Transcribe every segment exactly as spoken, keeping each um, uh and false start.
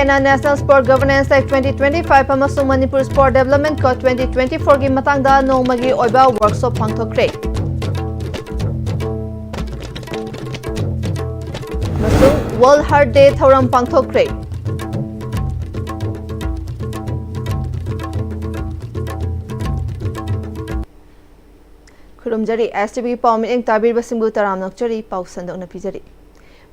ꯍꯥꯏꯅ National Sport Governance Act twenty twenty-five ꯑꯃꯁꯨꯡ Manipur Sport Development Code twenty twenty-four ꯒꯤ ꯃꯇꯥꯡꯗ ꯅꯣꯡꯃꯒꯤ ꯑꯣꯏꯕ ꯋꯥꯔꯛꯁꯣꯞ ꯄꯥꯡꯊꯣꯛꯈ꯭ꯔꯦ꯫ ꯑꯃꯁꯨꯡ World Heart Day ꯊꯧꯔꯝ ꯄꯥꯡꯊꯣꯛꯈ꯭ꯔꯦ꯫ ꯈꯨꯔꯨꯝꯖꯔꯤ꯫ S T V ꯒꯤ ꯄꯥꯎ ꯃꯤꯠꯌꯦꯡ ꯇꯥꯕꯤꯔꯤꯕꯁꯤꯡꯕꯨ ꯇꯔꯥꯝꯅ ꯑꯣꯛꯆꯔꯤ꯫ ꯄꯥꯎ ꯁꯟꯗꯣꯛꯅ ꯄꯤꯖꯔꯤ꯫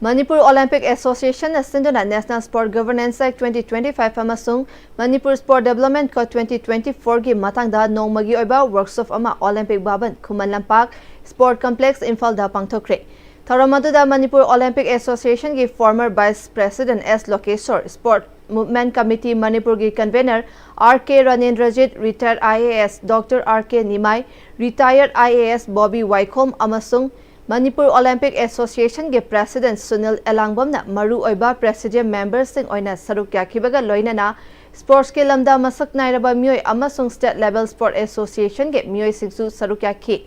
ꯃꯅꯤꯄꯨꯔ ꯑꯣꯂꯦꯝꯄꯤꯛ ꯑꯦꯁꯣꯁꯤꯌꯦꯁꯟꯅ ꯁꯤꯟꯗꯨꯅ National Sport Governance Act twenty twenty-five ꯑꯃꯁꯨꯡ Manipur Sport Development Code twenty twenty-four ꯒꯤ ꯃꯇꯥꯡꯗ ꯅꯣꯡꯃꯒꯤ ꯑꯣꯏꯕ ꯋꯥꯔꯛꯁꯣꯞ ꯑꯃ Olympic ꯚꯕꯟ, Khuman Lampak, sport complex, ꯏꯝꯐꯥꯜꯗ ꯄꯥꯡꯊꯣꯛꯈ꯭ꯔꯦ꯫ ꯊꯧꯔꯝ ꯑꯗꯨꯗ ꯃꯅꯤꯄꯨꯔ ꯑꯣꯂꯦꯝꯄꯤꯛ ꯑꯦꯁꯣꯁꯤꯌꯦꯁꯟꯒꯤ former vice president S ꯂꯣꯀꯦꯁꯣꯔ, ꯁ꯭ꯄꯣꯔꯠ ꯃꯨꯚꯃꯦꯟꯠ ꯀꯃꯤꯇꯤ ꯃꯅꯤꯄꯨꯔꯒꯤ convener R K ꯔꯅꯦꯟꯗ꯭ꯔꯖꯤꯠ, retired I A S Doctor R K Nimai, retired I A S Bobby Waikhom ꯑꯃꯁꯨꯡ ꯃꯅꯤꯄꯨꯔ ꯑꯣꯂꯦꯝꯄꯤꯛ ꯑꯦꯁꯣꯁꯤꯌꯦꯁꯟꯒꯤ president ꯁꯨꯅꯤꯜ ꯑꯦꯂꯥꯡꯕꯝꯅ ꯃꯔꯨꯑꯣꯏꯕ presidium memberꯁꯤꯡ ꯑꯣꯏꯅ ꯁꯔꯨꯛ ꯌꯥꯈꯤꯕꯒ ꯂꯣꯏꯅꯅ ꯁ꯭ꯄꯣꯔꯠꯁꯀꯤ ꯂꯝꯗ ꯃꯁꯛ ꯅꯥꯏꯔꯕ ꯃꯤꯑꯣꯏ ꯑꯃꯁꯨꯡ state level sport associationꯒꯤ ꯃꯤꯑꯣꯏꯁꯤꯡꯁꯨ ꯁꯔꯨꯛ ꯌꯥꯈꯤ꯫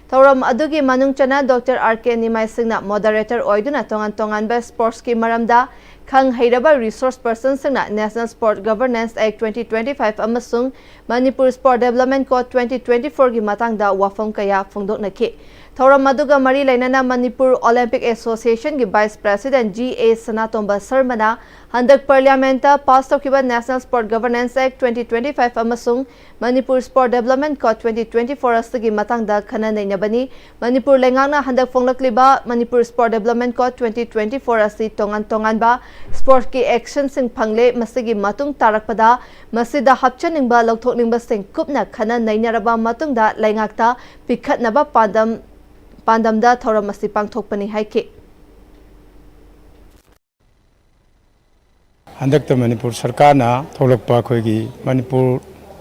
ꯊꯧꯔꯝ ꯑꯗꯨꯒꯤ ꯃꯅꯨꯡ ꯆꯟꯅ Doctor R K ꯅꯤꯃꯥꯏ ꯁꯤꯡꯅ moderator ꯑꯣꯏꯗꯨꯅ ꯇꯣꯉꯥꯟ ꯇꯣꯉꯥꯟꯕ ꯁ꯭ꯄꯣꯔꯠꯁꯀꯤ ꯃꯔꯝꯗ ꯈꯪ ꯍꯩꯔꯕ resource personꯁꯤꯡꯅ National Sport Governance Act twenty twenty-five ꯑꯃꯁꯨꯡ Manipur Sport Development Code twenty twenty-fourꯒꯤ ꯃꯇꯥꯡꯗ ꯋꯥꯐꯝ ꯀꯌꯥ ꯐꯣꯡꯗꯣꯛꯅꯈꯤ꯫ ꯊꯧꯔꯝ ꯑꯗꯨꯒ ꯃꯔꯤ ꯂꯩꯅꯅ ꯃꯅꯤꯄꯨꯔ ꯑꯣꯂꯦꯝꯄꯤꯛ ꯑꯦꯁꯣꯁꯤꯌꯦꯁꯟꯒꯤ vice president G A Sanatomba ꯁꯔꯃꯅ ꯍꯟꯗꯛ parliamentꯇ pass ꯇꯧꯈꯤꯕ National Sport Governance Act twenty twenty-five ꯑꯃꯁꯨꯡ Manipur Sport Development Code twenty twenty-four ꯑꯁꯤꯒꯤ ꯃꯇꯥꯡꯗ ꯈꯟꯅ ꯅꯩꯅꯕꯅꯤ꯫ ꯃꯅꯤꯄꯨꯔ ꯂꯩꯉꯥꯛꯅ ꯍꯟꯗꯛ ꯐꯣꯡꯂꯛꯂꯤꯕ Manipur Sport Development Code twenty twenty-four ꯑꯁꯤ ꯇꯣꯉꯥꯟ ꯇꯣꯉꯥꯟꯕ ꯁ꯭ꯄꯣꯔꯠꯁꯀꯤ actionꯁꯤꯡ ꯐꯪꯂꯦ꯫ ꯃꯁꯤꯒꯤ ꯃꯇꯨꯡ ꯇꯥꯔꯛꯄꯗ ꯃꯁꯤꯗ ꯍꯥꯞꯆꯅꯤꯡꯕ ꯂꯧꯊꯣꯛꯅꯤꯡꯕꯁꯤꯡ ꯀꯨꯞꯅ ꯈꯟꯅ ꯅꯩꯅꯔꯕ ꯃꯇꯨꯡꯗ ꯂꯩꯉꯥꯛꯇ ꯄꯤꯈꯠꯅꯕ ꯄꯥꯟꯗꯝ, ꯄꯥꯟꯗꯝꯗ ꯊꯧꯔꯝ ꯑꯁꯤ ꯄꯥꯡꯊꯣꯛꯄꯅꯤ ꯍꯥꯏꯈꯤ꯫ ꯍꯟꯗꯛꯇ ꯃꯅꯤꯄꯨꯔ ꯁꯔꯀꯥꯔꯅ ꯊꯣꯛꯂꯛꯄ ꯑꯩꯈꯣꯏꯒꯤ ꯃꯅꯤꯄꯨꯔ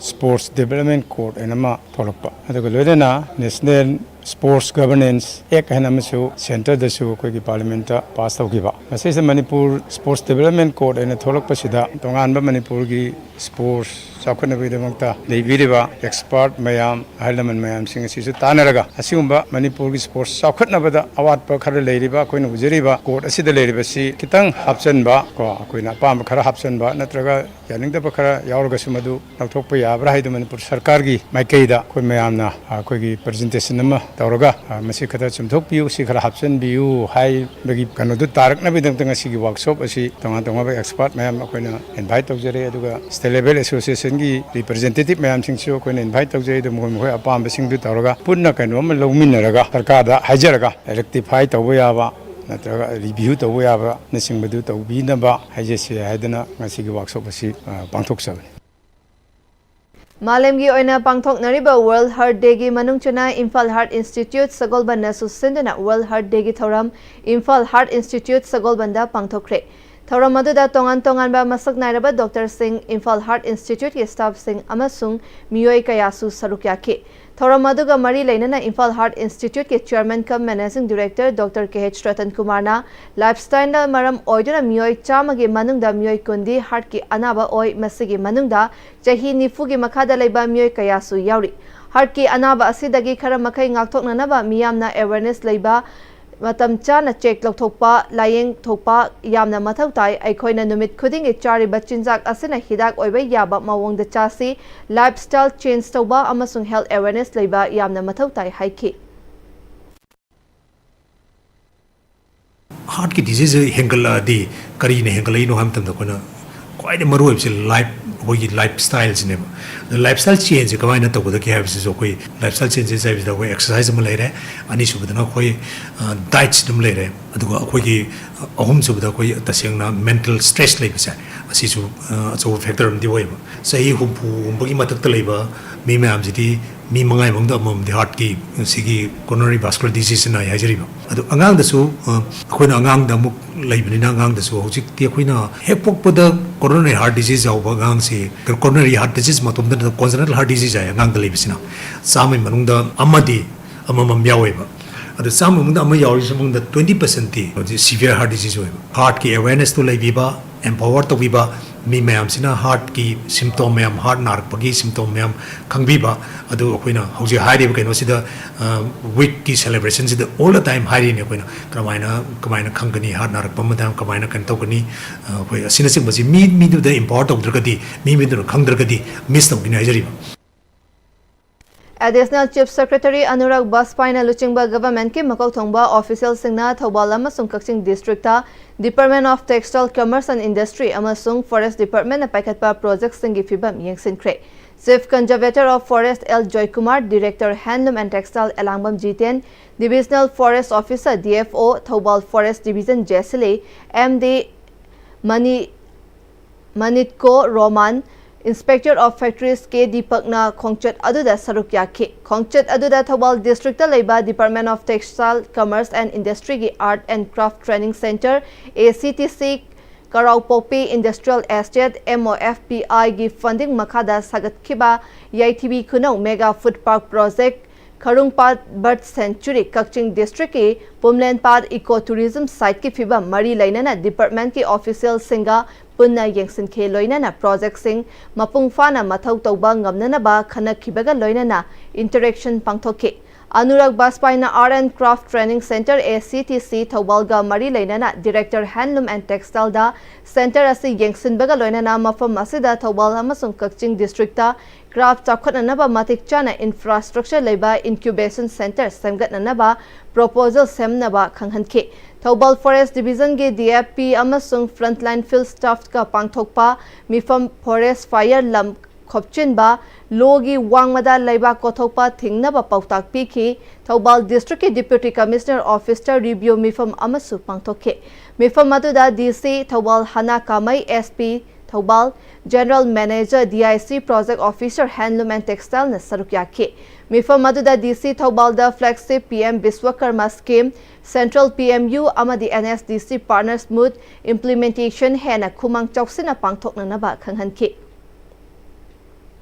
Sports Development Code ꯍꯥꯏꯅ ꯑꯃ ꯊꯣꯛꯂꯛꯄ, ꯑꯗꯨꯒ ꯂꯣꯏꯅꯅ National Sports Governance Act ꯍꯥꯏꯅ ꯑꯃꯁꯨ ꯁꯦꯟꯇꯔꯗꯁꯨ ꯑꯩꯈꯣꯏꯒꯤ ꯄꯥꯔꯂꯤꯌꯥꯃꯦꯟꯠꯇ ꯄꯥꯁ ꯇꯧꯈꯤꯕ꯫ ꯃꯁꯤꯁꯤꯗ ꯃꯅꯤꯄꯨꯔ ꯁ꯭ꯄꯣꯔꯠꯁ ꯗꯤꯕꯦꯂꯞꯃꯦꯟ ꯀꯣꯔꯠ ꯍꯥꯏꯅ ꯊꯣꯛꯂꯛꯄꯁꯤꯗ ꯇꯣꯉꯥꯟꯕ ꯃꯅꯤꯄꯨꯔꯒꯤ ꯁ꯭ꯄꯣꯔꯠꯁ ꯆꯥꯎꯈꯠꯅꯕꯒꯤꯗꯃꯛꯇ ꯂꯩꯕꯤꯔꯤꯕ ꯑꯦꯛꯁꯄꯥꯔꯠ ꯃꯌꯥꯝ, ꯑꯍꯜ ꯂꯃꯟ ꯃꯌꯥꯝꯁꯤꯡ ꯑꯁꯤꯁꯨ ꯇꯥꯟꯅꯔꯒ ꯑꯁꯤꯒꯨꯝꯕ ꯃꯅꯤꯄꯨꯔꯒꯤ ꯁ꯭ꯄꯣꯔꯠꯁ ꯆꯥꯎꯈꯠꯅꯕꯗ ꯑꯋꯥꯠꯄ ꯈꯔ ꯂꯩꯔꯤꯕ ꯑꯩꯈꯣꯏꯅ ꯎꯖꯔꯤꯕ ꯀꯣꯔꯠ ꯑꯁꯤꯗ ꯂꯩꯔꯤꯕꯁꯤ ꯈꯤꯇꯪ ꯍꯥꯞꯆꯤꯟꯕ, ꯀꯣ, ꯑꯩꯈꯣꯏꯅ ꯑꯄꯥꯝꯕ ꯈꯔ ꯍꯥꯞꯆꯤꯟꯕ ꯅꯠꯇ꯭ꯔꯒ ꯌꯥꯅꯤꯡꯗꯕ ꯈꯔ ꯌꯥꯎꯔꯒꯁꯨ ꯃꯗꯨ ꯂꯧꯊꯣꯛꯄ ꯌꯥꯕ꯭ꯔꯥ ꯍꯥꯏꯗꯨ ꯃꯅꯤꯄꯨꯔ ꯁꯔꯀꯥꯔꯒꯤ ꯃꯥꯏꯀꯩꯗ ꯑꯩꯈꯣꯏ ꯃꯌꯥꯝꯅ ꯑꯩꯈꯣꯏꯒꯤ ꯄ꯭ꯔꯖꯦꯟꯇꯦꯁꯟ ꯑꯃ ꯇꯧꯔꯒ, ꯑ, ꯃꯁꯤ ꯈꯔ ꯆꯨꯝꯊꯣꯛꯄꯤꯌꯨ, ꯁꯤ ꯈꯔ ꯍꯥꯞꯆꯤꯟꯕꯤꯌꯨ ꯍꯥꯏꯕꯒꯤ ꯀꯩꯅꯣꯗꯨ ꯇꯥꯔꯛꯅꯕꯒꯤꯗꯃꯛꯇ ꯉꯁꯤꯒꯤ ꯋꯥꯔꯛꯁꯣꯞ ꯑꯁꯤ ꯇꯣꯉꯥꯟ ꯇꯣꯉꯥꯟꯕ ꯑꯦꯛꯁꯄꯥꯔꯠ ꯃꯌꯥꯝ ꯑꯩꯈꯣꯏꯅ ꯏꯟꯚꯥꯏꯠ ꯇꯧꯖꯔꯦ꯫ ꯑꯗꯨꯒ ꯁ꯭ꯇꯦꯠ ꯂꯦꯚꯦꯜ ꯑꯦꯁꯣꯁꯤꯌꯦꯁꯟꯒꯤ ꯔꯤꯄ꯭ꯔꯖꯦꯟꯇꯦꯇꯤꯚ ꯃꯌꯥꯝꯁꯤꯡꯁꯨ ꯑꯩꯈꯣꯏꯅ ꯏꯟꯚꯥꯏꯠ ꯇꯧꯖꯩ꯫ ꯑꯗꯨ ꯃꯈꯣꯏ ꯃꯈꯣꯏ ꯑꯄꯥꯝꯕꯁꯤꯡꯗꯨ ꯇꯧꯔꯒ ꯄꯨꯟꯅ ꯀꯩꯅꯣ ꯑꯃ ꯂꯧꯃꯤꯟꯅꯔꯒ ꯁꯔꯀꯥꯔꯗ ꯍꯥꯏꯖꯔꯒ ꯔꯦꯛꯇꯤꯐꯥꯏ ꯇꯧꯕ ꯌꯥꯕ ꯅꯠꯇ꯭ꯔꯒ ꯔꯤꯚ꯭ꯌꯨ ꯇꯧꯕ ꯌꯥꯕꯅꯆꯤꯡꯕꯗꯨ ꯇꯧꯕꯤꯅꯕ ꯍꯥꯏꯖꯁꯤ ꯍꯥꯏꯗꯅ ꯉꯁꯤꯒꯤ ꯋꯥꯔꯛꯁꯣꯞ ꯑꯁꯤ, ꯑ, ꯄꯥꯡꯊꯣꯛꯆꯕꯅꯤ꯫ ꯃꯥꯂꯦꯝꯒꯤ ꯑꯣꯏꯅ ꯄꯥꯡꯊꯣꯛꯅꯔꯤꯕ World Heart Day ꯒꯤ ꯃꯅꯨꯡ ꯆꯟꯅ ꯏꯝꯐꯥꯜ ꯍꯥꯔꯠ ꯏꯟꯁꯇꯤꯇ꯭ꯌꯨꯠ ꯁꯒꯣꯜꯕꯟꯅꯁꯨ ꯁꯤꯟꯗꯨꯅ World Heart Day ꯒꯤ ꯊꯧꯔꯝ ꯏꯝꯐꯥꯜ ꯍꯥꯔꯠ ꯏꯟꯁꯇꯤꯇ꯭ꯌꯨꯠ ꯁꯒꯣꯜꯕꯟꯗ ꯄꯥꯡꯊꯣꯛꯈ꯭ꯔꯦ꯫ ꯊꯧꯔꯝ ꯑꯗꯨꯗ ꯇꯣꯉꯥꯟ ꯇꯣꯉꯥꯟꯕ ꯃꯁꯛ ꯅꯥꯏꯔꯕ ꯗꯣꯛꯇꯔꯁꯤꯡ, ꯏꯝꯐꯥꯜ ꯍꯥꯔꯠ ꯏꯟꯁꯇꯤꯇ꯭ꯌꯨꯠꯀꯤ ꯁ꯭ꯇꯥꯐꯁꯤꯡ ꯑꯃꯁꯨꯡ ꯃꯤꯑꯣꯏ ꯀꯌꯥꯁꯨ ꯁꯔꯨꯛ ꯌꯥꯈꯤ꯫ ꯊꯧꯔꯝ ꯑꯗꯨꯒ ꯃꯔꯤ ꯂꯩꯅꯅ ꯏꯝꯐꯥꯜ ꯍꯥꯔꯠ ꯏꯟꯁꯇꯤꯇ꯭ꯌꯨꯠꯀꯤ ꯆꯤꯌꯔꯃꯦꯟ ꯀꯝ managing director doctor K H Ratan ꯀꯨꯃꯥꯔꯅ ꯂꯥꯏꯐꯁ꯭ꯇꯥꯏꯜꯅ ꯃꯔꯝ ꯑꯣꯏꯗꯨꯅ ꯃꯤꯑꯣꯏ ꯆꯥꯝꯃꯒꯤ ꯃꯅꯨꯡꯗ ꯃꯤꯑꯣꯏ ꯀꯨꯟꯗꯤ ꯍꯥꯔꯠꯀꯤ ꯑꯅꯥꯕ ꯑꯣꯏ, ꯃꯁꯤꯒꯤ ꯃꯅꯨꯡꯗ ꯆꯍꯤ ꯅꯤꯐꯨꯒꯤ ꯃꯈꯥꯗ ꯂꯩꯕ ꯃꯤꯑꯣꯏ ꯀꯌꯥꯁꯨ ꯌꯥꯎꯔꯤ꯫ ꯍꯥꯔꯠꯀꯤ ꯑꯅꯥꯕ ꯑꯁꯤꯗꯒꯤ ꯈꯔ ꯃꯈꯩ ꯉꯥꯛꯊꯣꯛꯅꯅꯕ ꯃꯤꯌꯥꯝꯅ ꯑꯦꯋꯦꯔꯅꯦꯁ ꯂꯩꯕ, ꯃꯇꯝ ꯆꯥꯅ ꯆꯦꯛ ꯂꯧꯊꯣꯛꯄ, ꯂꯥꯌꯦꯡ ꯊꯣꯛꯄ ꯌꯥꯝꯅ ꯃꯊꯧ ꯇꯥꯏ꯫ ꯑꯩꯈꯣꯏꯅ ꯅꯨꯃꯤꯠ ꯈꯨꯗꯤꯡꯒꯤ ꯆꯥꯔꯤꯕ ꯆꯤꯟꯖꯥꯛ ꯑꯁꯤꯅ ꯍꯤꯗꯥꯛ ꯑꯣꯏꯕ ꯌꯥꯕ ꯃꯑꯣꯡꯗ ꯆꯥꯁꯤ꯫ ꯂꯥꯏꯐꯁ꯭ꯇꯥꯏꯜ ꯆꯦꯟꯖ ꯇꯧꯕ ꯑꯃꯁꯨꯡ ꯍꯦꯜꯊ ꯑꯦꯋꯦꯔꯅꯦꯁ ꯂꯩꯕ ꯌꯥꯝꯅ ꯃꯊꯧ ꯇꯥꯏ ꯍꯥꯏꯈꯤ꯫ ꯍꯥꯔꯠꯀꯤ ꯗꯤꯖꯤꯖ ꯍꯦꯟꯒꯠꯂꯛꯑꯗꯤ ꯀꯔꯤꯅ ꯍꯦꯟꯒꯠꯂꯛꯏꯅꯣ ꯍꯥꯏꯕ ꯃꯇꯝꯗ ꯑꯩꯈꯣꯏꯅ ꯈ꯭ꯋꯥꯏꯗꯒꯤ ꯃꯔꯨ ꯑꯣꯏꯕꯁꯤ ꯂꯥꯏꯐ, ꯑꯩꯈꯣꯏꯒꯤ ꯂꯥꯏꯐ ꯁ꯭ꯇꯥꯏꯜꯁꯤꯅꯦꯕ꯫ ꯑꯗ ꯂꯥꯏꯐ ꯁ꯭ꯇꯥꯏꯜ ꯆꯦꯟꯖꯁꯦ ꯀꯃꯥꯏꯅ ꯇꯧꯒꯗꯒꯦ ꯍꯥꯏꯕꯁꯤꯁꯨ ꯑꯩꯈꯣꯏ ꯂꯥꯏꯐ ꯁ꯭ꯇꯥꯏꯜ ꯆꯦꯟꯖꯦꯁ ꯍꯥꯏꯕꯁꯤꯗ ꯑꯩꯈꯣꯏ ꯑꯦꯛꯁꯔꯁꯥꯏꯁ ꯑꯃ ꯂꯩꯔꯦ, ꯑꯅꯤꯁꯨꯕꯗꯅ ꯑꯩꯈꯣꯏ, ꯑ, ꯗꯥꯏꯠꯁ ꯑꯗꯨꯝ ꯂꯩꯔꯦ, ꯑꯗꯨꯒ ꯑꯩꯈꯣꯏꯒꯤ, ꯑ, ꯑꯍꯨꯝꯁꯨꯕꯗ ꯑꯩꯈꯣꯏ ꯇꯁꯦꯡꯅ ꯃꯦꯟꯇꯦꯜ ꯁ꯭ꯇ꯭ꯔꯦꯁ ꯂꯩꯕꯁꯦ, ꯑꯁꯤꯁꯨ, ꯑ, ꯑꯆꯧꯕ ꯐꯦꯛꯇꯔ ꯑꯃꯗꯤ ꯑꯣꯏꯌꯦꯕ꯫ ꯆꯍꯤ ꯍꯨꯝꯐꯨꯒꯨꯝꯕꯒꯤ ꯃꯊꯛꯇ ꯂꯩꯕ ꯃꯤ ꯃꯌꯥꯝꯁꯤꯗꯤ ꯃꯤ ꯃꯉꯥꯒꯤ ꯃꯅꯨꯡꯗ ꯑꯃꯃꯝꯗꯤ ꯍꯥꯔꯠꯀꯤ ꯁꯤꯒꯤ ꯀꯣꯔꯣꯅꯔꯤ ꯚꯥꯁꯀꯨꯂꯔ ꯗꯤꯖꯤꯖ ꯅꯥꯏ ꯍꯥꯏꯖꯔꯤꯕ꯫ ꯑꯗꯣ ꯑꯉꯥꯡꯗꯁꯨ, ꯑ, ꯑꯩꯈꯣꯏꯅ ꯑꯉꯥꯡꯗ ꯑꯃꯨꯛ ꯂꯩꯕꯅꯤꯅ ꯑꯉꯥꯡꯗꯁꯨ ꯍꯧꯖꯤꯛꯇꯤ ꯑꯩꯈꯣꯏꯅ ꯍꯦꯛ ꯄꯣꯛꯄꯗ ꯀꯣꯔꯣꯅꯔꯤ ꯍꯥꯔꯠ ꯗꯤꯖꯤꯖ ꯌꯥꯎꯕ ꯑꯉꯥꯡꯁꯤ, ꯀꯣꯔꯣꯅꯔꯤ ꯍꯥꯔꯠ ꯗꯤꯖꯤꯖ ꯃꯇꯣꯝꯇ ꯅꯠꯇꯕ ꯀꯣꯟꯖꯦꯅꯤꯇꯦꯜ ꯍꯥꯔꯠ ꯗꯤꯖꯤꯖ ꯍꯥꯏ ꯑꯉꯥꯡꯗ ꯂꯩꯕꯁꯤꯅ, ꯆꯥꯝꯃꯒꯤ ꯃꯅꯨꯡꯗ ꯑꯃꯗꯤ ꯑꯃꯃꯝ ꯌꯥꯎꯋꯦꯕ꯫ ꯑꯗꯣ ꯆꯥꯝꯃ ꯃꯅꯨꯡꯗ ꯑꯃ ꯌꯥꯎꯔꯤꯁꯤ ꯃꯅꯨꯡꯗ twenty percent ꯇꯤ ꯍꯧꯖꯤꯛ severe heart disease ꯑꯣꯏꯕ꯫ Heart ꯀꯤ awareness ꯇꯨ ꯂꯩꯕꯤꯕ, empower ꯇꯧꯕꯤꯕ, ꯃꯤ ꯃꯌꯥꯝꯁꯤꯅ heart ꯀꯤ symptom ꯃꯌꯥꯝ, heart ꯅꯥꯔꯛꯄꯒꯤ symptom ꯃꯌꯥꯝ ꯈꯪꯕꯤꯕ꯫ ꯑꯗꯨ ꯑꯩꯈꯣꯏꯅ ꯍꯧꯖꯤꯛ ꯍꯥꯏꯔꯤꯕ ꯀꯩꯅꯣꯁꯤꯗ, week ꯀꯤ celebration ꯁꯤꯗ all the time ꯍꯥꯏꯔꯤꯅꯦ ꯑꯩꯈꯣꯏꯅ꯫ ꯀꯔꯝꯍꯥꯏꯅ, ꯀꯃꯥꯏꯅ ꯈꯪꯒꯅꯤ heart ꯅꯥꯔꯛꯄ ꯃꯇꯥꯡ, ꯀꯃꯥꯏꯅ ꯀꯩꯅꯣ ꯇꯧꯒꯅꯤ? ꯑꯩꯈꯣꯏ ꯑꯁꯤꯅꯆꯤꯡꯕꯁꯤ ꯃꯤ, ꯃꯤꯗꯨꯗ empower ꯇꯧꯗ꯭ꯔꯒꯗꯤ, ꯃꯤ, ꯃꯤꯗꯨꯅ ꯈꯪꯗ꯭ꯔꯒꯗꯤ miss ꯇꯧꯒꯅꯤ ꯍꯥꯏꯖꯔꯤꯕ꯫ Additional Chief Secretary Anurag Bajpaina ꯂꯨꯆꯤꯡꯕ government ꯀꯤ ꯃꯀꯣꯛ ꯊꯣꯡꯕ official ꯁꯤꯡꯅ ꯊꯧꯕꯥꯜ ꯑꯃꯁꯨꯡ ꯀꯛꯆꯤꯡ district ꯇ Department of Textile, Commerce and Industry ꯑꯃꯁꯨꯡ Forest Department ꯅ ꯄꯥꯏꯈꯠꯄ project ꯁꯤꯡꯒꯤ ꯐꯤꯚꯝ ꯌꯦꯡꯁꯤꯟꯈ꯭ꯔꯦ꯫ Chief Conservator of Forest L Joykumar, Director Handloom and Textile Elangbam Jiten, Divisional Forest Officer D F O Thoubal Forest Division ꯖꯦꯁꯤꯂꯤ, M D ꯃꯅꯤ ꯃꯅꯤꯠꯀꯣ ꯔꯣꯃꯥꯟ, Inspector of Factories ꯀꯦ ꯗꯤꯄꯛꯅ ꯈꯣꯡꯆꯠ ꯑꯗꯨꯗ ꯁꯔꯨꯛ ꯌꯥꯈꯤ꯫ ꯈꯣꯡꯆꯠ ꯑꯗꯨꯗ ꯊꯧꯕꯥꯜ district ꯇ ꯂꯩꯕ Department of Textile, Commerce and Industry ꯒꯤ Art and Craft Training Centre, A C T C, ꯀꯔꯥꯎꯄꯣꯛꯄꯤ Industrial Estate, M O F P I ꯒꯤ funding ꯃꯈꯥꯗ ꯁꯥꯒꯠꯈꯤꯕ ꯌꯥꯏꯊꯤꯕꯤ ꯈꯨꯅꯧ Mega Food Park Project, ꯈꯔꯨꯡꯄꯥꯠ Bird Sanctuary, ꯀꯛꯆꯤꯡ district ꯀꯤ ꯄꯨꯝꯂꯦꯟꯄꯥꯠ Eco Tourism Site ꯀꯤ ꯐꯤꯚꯝ ꯃꯔꯤ ꯂꯩꯅꯅ department ꯀꯤ official ꯁꯤꯡꯒ ꯄꯨꯟꯅ ꯌꯦꯡꯁꯤꯟꯈꯤ꯫ ꯂꯣꯏꯅꯅ project ꯁꯤꯡ ꯃꯄꯨꯡ ꯐꯥꯅ ꯃꯊꯧ ꯇꯧꯕ ꯉꯝꯅꯅꯕ ꯈꯟꯅꯈꯤꯕꯒ ꯂꯣꯏꯅꯅ interaction ꯄꯥꯡꯊꯣꯛꯈꯤ꯫ Anurag ꯕꯥꯖꯄꯥꯏꯅ Art and Craft Training Centre, A C T C, ꯊꯧꯕꯥꯜꯒ ꯃꯔꯤ ꯂꯩꯅꯅ Director Handloom and Textile the centre ꯑꯁꯤ ꯌꯦꯡꯁꯤꯟꯕꯒ ꯂꯣꯏꯅꯅ ꯃꯐꯝ ꯑꯁꯤꯗ ꯊꯧꯕꯥꯜ ꯑꯃꯁꯨꯡ ꯀꯛꯆꯤꯡ district ꯇ craft ꯆꯥꯎꯈꯠꯅꯅꯕ ꯃꯇꯤꯛ ꯆꯥꯅ infrastructure ꯂꯩꯕ incubation centre ꯁꯦꯝꯒꯠꯅꯅꯕ proposal ꯁꯦꯝꯅꯕ ꯈꯪꯍꯟꯈꯤ꯫ ꯊꯧꯕꯥꯜ Forest Division ꯒꯤ D F P ꯑꯃꯁꯨꯡ frontline field staff ꯀ ꯄꯥꯡꯊꯣꯛꯄ ꯃꯤꯐꯝ forest fire ꯂꯝ ꯈꯣꯞꯆꯤꯟꯕ, ꯂꯣꯒꯤ ꯋꯥꯡꯃꯗ ꯂꯩꯕꯥꯛ ꯀꯣꯊꯣꯛꯄ ꯊꯤꯡꯅꯕ ꯄꯥꯎꯇꯥꯛ ꯄꯤꯈꯤ꯫ ꯊꯧꯕꯥꯜ district ꯀꯤ Deputy Commissioner Office ꯇ review ꯃꯤꯐꯝ ꯑꯃꯁꯨ ꯄꯥꯡꯊꯣꯛꯈꯤ꯫ ꯃꯤꯐꯝ ꯑꯗꯨꯗ D C Thoubal ꯍꯅꯥ ꯀꯥꯃꯩ, S P Thoubal, General Manager, D I C, Project Officer, Handloom and Textile ꯅ ꯁꯔꯨꯛ ꯌꯥꯈꯤ꯫ ꯃꯤꯐꯝ ꯑꯗꯨꯗ D C ꯊꯧꯕꯥꯜꯗ flagship P M Vishwakarma Scheme, Central P M U ꯑꯃꯗꯤ N S D C partner smooth implementation ꯍꯦꯟꯅ ꯈꯨꯃꯥꯡ ꯆꯥꯎꯁꯤꯟꯅ ꯄꯥꯡꯊꯣꯛꯅꯅꯕ ꯈꯪꯍꯟꯈꯤ꯫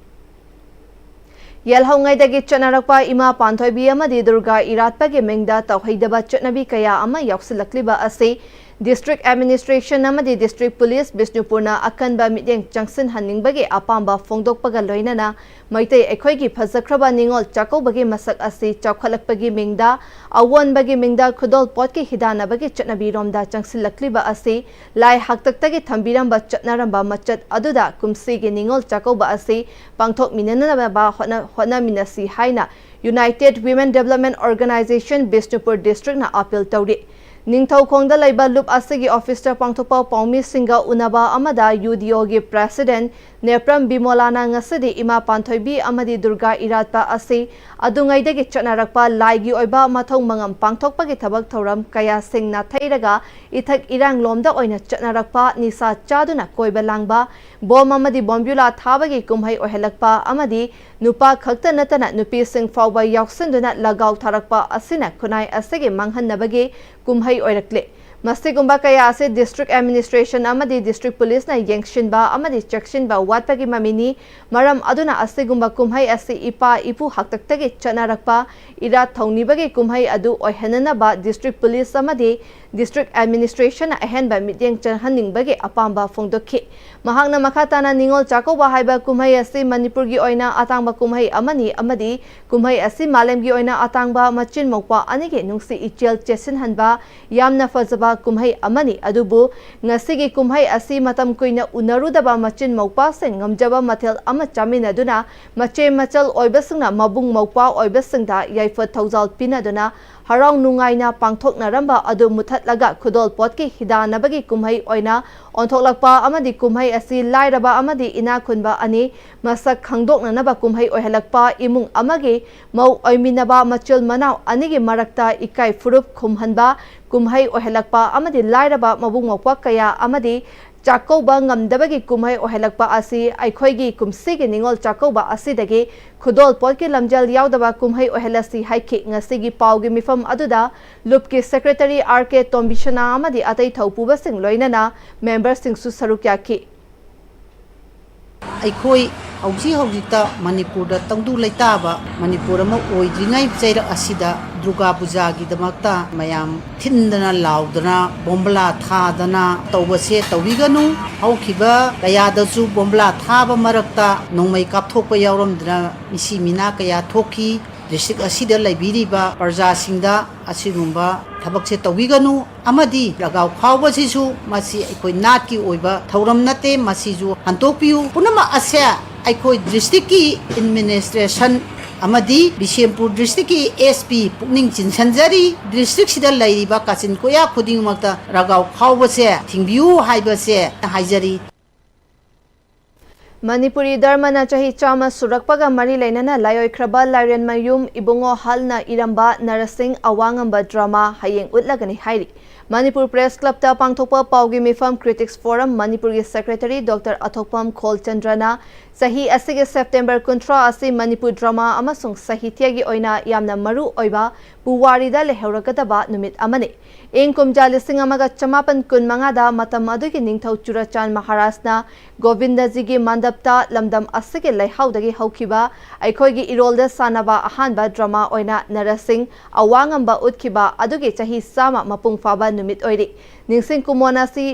ꯌꯦꯜꯍꯧꯉꯩꯗꯒꯤ ꯆꯠꯅꯔꯛꯄ ꯏꯃꯥ ꯄꯥꯟꯊꯣꯏꯕꯤ ꯑꯃꯗꯤ ꯗꯨꯔꯒꯥ ꯏꯔꯥꯠꯄꯒꯤ ꯃꯤꯡꯗ ꯇꯧꯍꯩꯗꯕ ꯆꯠꯅꯕꯤ ꯀꯌꯥ ꯑꯃ ꯌꯥꯎꯁꯤꯜꯂꯛꯂꯤꯕ ꯑꯁꯤ District Administration ꯑꯃꯗꯤ District Police ꯕꯤꯁꯅꯨꯄꯨꯔꯅ ꯑꯀꯟꯕ ꯃꯤꯠꯌꯦꯡ ꯆꯪꯁꯤꯟꯍꯟꯅꯤꯡꯕꯒꯤ ꯑꯄꯥꯝꯕ ꯐꯣꯡꯗꯣꯛꯄꯒ ꯂꯣꯏꯅꯅ ꯃꯩꯇꯩ ꯑꯩꯈꯣꯏꯒꯤ ꯐꯖꯈ꯭ꯔꯕ ꯅꯤꯉꯣꯜ ꯆꯥꯛꯀꯧꯕꯒꯤ ꯃꯁꯛ ꯑꯁꯤ ꯆꯥꯎꯈꯠꯂꯛꯄꯒꯤ ꯃꯤꯡꯗ, ꯑꯑꯣꯟꯕꯒꯤ ꯃꯤꯡꯗ ꯈꯨꯗꯣꯜ ꯄꯣꯠꯀꯤ ꯍꯤꯗꯥꯟꯅꯕꯒꯤ ꯆꯠꯅꯕꯤꯔꯣꯝꯗ ꯆꯪꯁꯤꯜꯂꯛꯂꯤꯕ ꯑꯁꯤ ꯂꯥꯏ ꯍꯥꯛꯇꯛꯇꯒꯤ ꯊꯝꯕꯤꯔꯝꯕ ꯆꯠꯅꯔꯝꯕ ꯃꯆꯠ ꯑꯗꯨꯗ ꯀꯨꯝꯁꯤꯒꯤ ꯅꯤꯉꯣꯜ ꯆꯥꯛꯀꯧꯕ ꯑꯁꯤ ꯄꯥꯡꯊꯣꯛꯃꯤꯟꯅꯅꯕ ꯍꯣꯠꯅ-, ꯍꯣꯠꯅꯃꯤꯟꯅꯁꯤ ꯍꯥꯏꯅ United Women Development Organisation Bishnupur Districtꯅ appeal ꯇꯧꯔꯤ꯫ ꯅꯤꯡꯊꯧꯈꯣꯡꯗ ꯂꯩꯕ ꯂꯨꯞ ꯑꯁꯤꯒꯤ officeꯇ ꯄꯥꯡꯊꯣꯛꯄ ꯄꯥꯎꯃꯤꯁꯤꯡꯒ ꯎꯅꯕ ꯑꯃꯗ UDOꯒꯤ President ꯅꯦꯄ꯭ꯔꯝ ꯕꯤꯃꯣꯂꯥꯅ ꯉꯁꯤꯗꯤ ꯏꯃꯥ ꯄꯥꯟꯊꯣꯏꯕꯤ ꯑꯃꯗꯤ ꯗꯨꯔꯒꯥ ꯏꯔꯥꯠꯄ ꯑꯁꯤ ꯑꯗꯨꯉꯩꯗꯒꯤ ꯆꯠꯅꯔꯛꯄ ꯂꯥꯏꯒꯤ ꯑꯣꯏꯕ ꯃꯊꯧ ꯃꯉꯝ ꯄꯥꯡꯊꯣꯛꯄꯒꯤ ꯊꯕꯛ ꯊꯧꯔꯝ ꯀꯌꯥꯁꯤꯡ ꯅꯥꯊꯩꯔꯒ ꯏꯊꯛ ꯏꯔꯥꯡꯂꯣꯝꯗ ꯑꯣꯏꯅ ꯆꯠꯅꯔꯛꯄ, ꯅꯤꯁꯥ ꯆꯥꯗꯨꯅ ꯀꯣꯏꯕ ꯂꯥꯡꯕ, ꯕꯣꯝ ꯑꯃꯗꯤ ꯕꯣꯝꯕ꯭ꯌꯨꯂꯥ ꯊꯥꯕꯒꯤ ꯀꯨꯝꯍꯩ ꯑꯣꯏꯍꯜꯂꯛꯄ ꯑꯃꯗꯤ ꯅꯨꯄꯥ ꯈꯛꯇ ꯅꯠꯇꯅ ꯅꯨꯄꯤꯁꯤꯡ ꯐꯥꯎꯕ ꯌꯥꯎꯁꯤꯟꯗꯨꯅ ꯂꯒꯥꯎ ꯊꯥꯔꯛꯄ ꯑꯁꯤꯅ ꯈꯨꯟꯅꯥꯏ ꯑꯁꯤꯒꯤ ꯃꯥꯡꯍꯟꯅꯕꯒꯤ ꯀꯨꯝꯍꯩ ꯑꯣꯏꯔꯛꯂꯦ꯫ ꯃꯁꯤꯒꯨꯝꯕ ꯀꯌꯥ ꯑꯁꯤ District Administration ꯑꯃꯗꯤ District Policeꯅ ꯌꯦꯡꯁꯤꯟꯕ ꯑꯃꯗꯤ ꯆꯦꯛꯁꯤꯟꯕ ꯋꯥꯠꯄꯒꯤ ꯃꯃꯤꯅꯤ꯫ ꯃꯔꯝ ꯑꯗꯨꯅ ꯑꯁꯤꯒꯨꯝꯕ ꯀꯨꯝꯍꯩ ꯑꯁꯤ ꯏꯄꯥ ꯏꯄꯨ ꯍꯥꯛꯇꯛꯇꯒꯤ ꯆꯠꯅꯔꯛꯄ ꯏꯔꯥꯠ ꯊꯧꯅꯤꯕꯒꯤ ꯀꯨꯝꯍꯩ ꯑꯗꯨ ꯑꯣꯏꯍꯟꯅꯅꯕ District Police ꯑꯃꯗꯤ District Administrationꯅ ꯑꯍꯦꯟꯕ ꯃꯤꯠꯌꯦꯡ ꯆꯪꯍꯟꯅꯤꯡꯕꯒꯤ ꯑꯄꯥꯝꯕ ꯐꯣꯡꯗꯣꯛꯈꯤ꯫ ꯃꯍꯥꯛꯅ ꯃꯈꯥ ꯇꯥꯅ ꯅꯤꯉꯣꯜ ꯆꯥꯛꯀꯧꯕ ꯍꯥꯏꯕ ꯀꯨꯝꯍꯩ ꯑꯁꯤ ꯃꯅꯤꯄꯨꯔꯒꯤ ꯑꯣꯏꯅ ꯑꯇꯥꯡꯕ ꯀꯨꯝꯍꯩ ꯑꯃꯅꯤ ꯑꯃꯗꯤ ꯀꯨꯝꯍꯩ ꯑꯁꯤ ꯃꯥꯂꯦꯝꯒꯤ ꯑꯣꯏꯅ ꯑꯇꯥꯡꯕ ꯃꯆꯤꯟ ꯃꯧꯄ꯭ꯋꯥ ꯑꯅꯤꯒꯤ ꯅꯨꯡꯁꯤ ꯏꯆꯦꯜ ꯆꯦꯠꯁꯤꯟꯍꯟꯕ ꯌꯥꯝꯅ ꯐꯖꯕ ꯀꯨꯝꯍꯩ ꯑꯃꯅꯤ꯫ ꯑꯗꯨꯕꯨ ꯉꯁꯤꯒꯤ ꯀꯨꯝꯍꯩ ꯑꯁꯤ ꯃꯇꯝ ꯀꯨꯏꯅ ꯎꯅꯔꯨꯗꯕ ꯃꯆꯤꯟ ꯃꯧꯄ꯭ꯋꯥꯁꯤꯡ ꯉꯝꯖꯕ ꯃꯊꯦꯜ ꯑꯃ ꯆꯥꯃꯤꯟꯅꯗꯨꯅ ꯃꯆꯦ ꯃꯆꯜ ꯑꯣꯏꯕꯁꯤꯡꯅ ꯃꯕꯨꯡ ꯃꯧꯄ꯭ꯋꯥ ꯑꯣꯏꯕꯁꯤꯡꯗ ꯌꯥꯏꯐ ꯊꯧꯖꯥꯜ ꯄꯤꯅꯗꯨꯅ ꯍꯔꯥꯎ ꯅꯨꯡꯉꯥꯏꯅ ꯄꯥꯡꯊꯣꯛꯅꯔꯝꯕ ꯑꯗꯨ ꯃꯨꯊꯠꯂꯒ ꯈꯨꯗꯣꯜ ꯄꯣꯠꯀꯤ ꯍꯤꯗꯥꯟꯅꯕꯒꯤ ꯀꯨꯝꯍꯩ ꯑꯣꯏꯅ ꯑꯣꯟꯊꯣꯛꯂꯛꯄ ꯑꯃꯗꯤ ꯀꯨꯝꯍꯩ ꯑꯁꯤ ꯂꯥꯏꯔꯕ ꯑꯃꯗꯤ ꯏꯅꯥꯛ ꯈꯨꯟꯕ ꯑꯅꯤ ꯃꯁꯛ ꯈꯪꯗꯣꯛꯅꯅꯕ ꯀꯨꯝꯍꯩ ꯑꯣꯏꯍꯜꯂꯛꯄ, ꯏꯃꯨꯡ ꯑꯃꯒꯤ ꯃꯧ ꯑꯣꯏꯃꯤꯟꯅꯕ ꯃꯆꯤꯜ ꯃꯅꯥꯎ ꯑꯅꯤꯒꯤ ꯃꯔꯛꯇ ꯏꯀꯥꯏ ꯐꯨꯔꯨꯞ ꯈꯨꯝꯍꯟꯕ ꯀꯨꯝꯍꯩ ꯑꯣꯏꯍꯜꯂꯛꯄ ꯑꯃꯗꯤ ꯂꯥꯏꯔꯕ ꯃꯕꯨꯡ ꯃꯧꯄ꯭ꯋꯥ ꯀꯌꯥ ꯑꯃꯗꯤ ꯆꯥꯛꯀꯧꯕ ꯉꯝꯗꯕꯒꯤ ꯀꯨꯝꯍꯩ ꯑꯣꯏꯍꯜꯂꯛꯄ ꯑꯁꯤ ꯑꯩꯈꯣꯏꯒꯤ ꯀꯨꯝꯁꯤꯒꯤ ꯅꯤꯉꯣꯜ ꯆꯥꯛꯀꯧꯕ ꯑꯁꯤꯗꯒꯤ ꯈꯨꯗꯣꯜ ꯄꯣꯠꯀꯤ ꯂꯝꯖꯦꯜ ꯌꯥꯎꯗꯕ ꯀꯨꯝꯍꯩ ꯑꯣꯏꯍꯜꯂꯁꯤ ꯍꯥꯏꯈꯤ꯫ ꯉꯁꯤꯒꯤ ꯄꯥꯎꯒꯤ ꯃꯤꯐꯝ ꯑꯗꯨꯗ ꯂꯨꯞꯀꯤ Secretary R K ꯇꯣꯝꯕꯤꯁꯅꯥ ꯑꯃꯗꯤ ꯑꯇꯩ ꯊꯧꯄꯨꯕꯁꯤꯡ ꯂꯣꯏꯅꯅ memberꯁꯤꯡꯁꯨ ꯁꯔꯨꯛ ꯌꯥꯈꯤ꯫ ꯑꯩꯈꯣꯏ ꯍꯧꯖꯤꯛ ꯍꯧꯖꯤꯛꯇ ꯃꯅꯤꯄꯨꯔꯗ ꯇꯪꯗꯨ ꯂꯩꯇꯥꯕ ꯃꯅꯤꯄꯨꯔ ꯑꯃ ꯑꯣꯏꯗ꯭ꯔꯤꯉꯩ ꯆꯩꯔꯛ ꯑꯁꯤꯗ ꯗꯨꯔꯒꯥ ꯄꯨꯖꯥꯒꯤꯗꯃꯛꯇ ꯃꯌꯥꯝ ꯊꯤꯟꯗꯅ ꯂꯥꯎꯗꯅ ꯕꯣꯝꯕꯂꯥ ꯊꯥꯗꯅ ꯇꯧꯕꯁꯦ ꯇꯧꯕꯤꯒꯅꯨ꯫ ꯍꯧꯈꯤꯕ ꯀꯌꯥꯗꯁꯨ ꯕꯣꯝꯕꯂꯥ ꯊꯥꯕ ꯃꯔꯛꯇ ꯅꯣꯡꯃꯩ ꯀꯥꯞꯊꯣꯛꯄ ꯌꯥꯎꯔꯝꯗꯅ ꯃꯤꯁꯤ ꯃꯤꯅꯥ ꯀꯌꯥ ꯊꯣꯛꯈꯤ꯫ ꯗꯤꯁꯇ꯭ꯔꯤꯛ ꯑꯁꯤꯗ ꯂꯩꯕꯤꯔꯤꯕ ꯄ꯭ꯔꯖꯥꯁꯤꯡꯗ ꯑꯁꯤꯒꯨꯝꯕ ꯊꯕꯛꯁꯦ ꯇꯧꯕꯤꯒꯅꯨ꯫ ꯑꯃꯗꯤ ꯂꯒꯥꯎ ꯈꯥꯎꯕꯁꯤꯁꯨ ꯃꯁꯤ ꯑꯩꯈꯣꯏ ꯅꯥꯠꯀꯤ ꯑꯣꯏꯕ ꯊꯧꯔꯝ ꯅꯠꯇꯦ, ꯃꯁꯤꯁꯨ ꯍꯟꯗꯣꯛꯄꯤꯌꯨ꯫ ꯄꯨꯝꯅꯃꯛ ꯑꯁꯦ ꯑꯩꯈꯣꯏ ꯗꯤꯁꯇ꯭ꯔꯤꯛꯀꯤ ꯑꯦꯗꯃꯤꯅꯤꯁꯇ꯭ꯔꯦꯁꯟ ꯑꯃꯗꯤ ꯕꯤꯁꯦꯝꯄꯨꯔ ꯗꯤꯁꯇ꯭ꯔꯤꯛꯀꯤ ꯑꯦꯁ ꯄꯤ ꯄꯨꯛꯅꯤꯡ ꯆꯤꯡꯁꯤꯟꯖꯔꯤ꯫ ꯗꯤꯁꯇ꯭ꯔꯤꯛꯁꯤꯗ ꯂꯩꯔꯤꯕ ꯀꯥꯆꯤꯟ ꯀꯣꯌꯥ ꯈꯨꯗꯤꯡꯃꯛꯇ ꯂꯒꯥꯎ ꯈꯥꯎꯕꯁꯦ ꯊꯤꯡꯕꯤꯌꯨ ꯍꯥꯏꯕꯁꯦ ꯍꯥꯏꯖꯔꯤ꯫ ꯃꯅꯤꯄꯨꯔꯤ ꯙꯔꯃꯅ ꯆꯍꯤ ꯆꯥꯝꯃ ꯁꯨꯔꯛꯄꯒ ꯃꯔꯤ ꯂꯩꯅꯅ ꯂꯥꯏꯑꯣꯏꯈ꯭ꯔꯕ ꯂꯥꯏꯔꯦꯟꯃꯌꯨꯝ ꯏꯕꯨꯡꯉꯣ ꯍꯜꯅ ꯏꯔꯝꯕ ꯅꯔꯁꯤꯡ ꯑꯋꯥꯡꯉꯝꯕ ꯗ꯭ꯔꯃꯥ ꯍꯌꯦꯡ ꯎꯠꯂꯒꯅꯤ ꯍꯥꯏꯔꯤ꯫ ꯃꯅꯤꯄꯨꯔ ꯄ꯭ꯔꯦꯁ ꯀ꯭ꯂꯕꯇ ꯄꯥꯡꯊꯣꯛꯄ ꯄꯥꯎꯒꯤ ꯃꯤꯐꯝ ꯀ꯭ꯔꯤꯇꯤꯛꯁ ꯐꯣꯔꯝ ꯃꯅꯤꯄꯨꯔꯒꯤ ꯁꯦꯀ꯭ꯔꯦꯇꯔꯤ ꯗꯣꯛꯇꯔ ꯑꯊꯣꯛꯄꯝ ꯈꯣꯜꯆꯟꯗ꯭ꯔꯅ ꯆꯍꯤ ꯑꯁꯤꯒꯤ ꯁꯦꯞꯇꯦꯝꯕꯔ ꯀꯨꯟꯊ꯭ꯔꯥ ꯑꯁꯤ ꯃꯅꯤꯄꯨꯔ ꯗ꯭ꯔꯃꯥ ꯑꯃꯁꯨꯡ ꯁꯥꯍꯤꯇ꯭ꯌꯒꯤ ꯑꯣꯏꯅ ꯌꯥꯝꯅ ꯃꯔꯨ ꯑꯣꯏꯕ ꯄꯨꯋꯥꯔꯤꯗ ꯂꯩꯍꯧꯔꯒꯗꯕ ꯅꯨꯃꯤꯠ ꯑꯃꯅꯤ꯫ ꯏꯪ ꯀꯨꯝꯖꯥ ꯂꯤꯁꯤꯡ ꯑꯃꯒ ꯆꯃꯥꯄꯟ ꯀꯨꯟ ꯃꯉꯥꯗ ꯃꯇꯝ ꯑꯗꯨꯒꯤ ꯅꯤꯡꯊꯧ ꯆꯨꯔꯆꯥꯟ ꯃꯍꯥꯔꯥꯖꯅ ꯒꯣꯕꯤꯟꯗꯖꯤꯒꯤ ꯃꯟꯗꯞꯇ ꯂꯝꯗꯝ ꯑꯁꯤꯒꯤ ꯂꯩꯍꯥꯎꯗꯒꯤ ꯍꯧꯈꯤꯕ ꯑꯩꯈꯣꯏꯒꯤ ꯏꯔꯣꯜꯗ ꯁꯥꯟꯅꯕ ꯑꯍꯥꯟꯕ ꯗ꯭ꯔꯃꯥ ꯑꯣꯏꯅ ꯅꯔꯁꯤꯡ ꯑꯋꯥꯡꯉꯝꯕ ꯎꯠꯈꯤꯕ ꯑꯗꯨꯒꯤ ꯆꯍꯤ ꯆꯥꯝꯃ ꯃꯄꯨꯡ ꯐꯥꯕ ꯅꯨꯃꯤꯠ ꯑꯣꯏꯔꯤ꯫ ꯅꯤꯡꯁꯤꯡ ꯀꯨꯃꯣꯟ ꯑꯁꯤ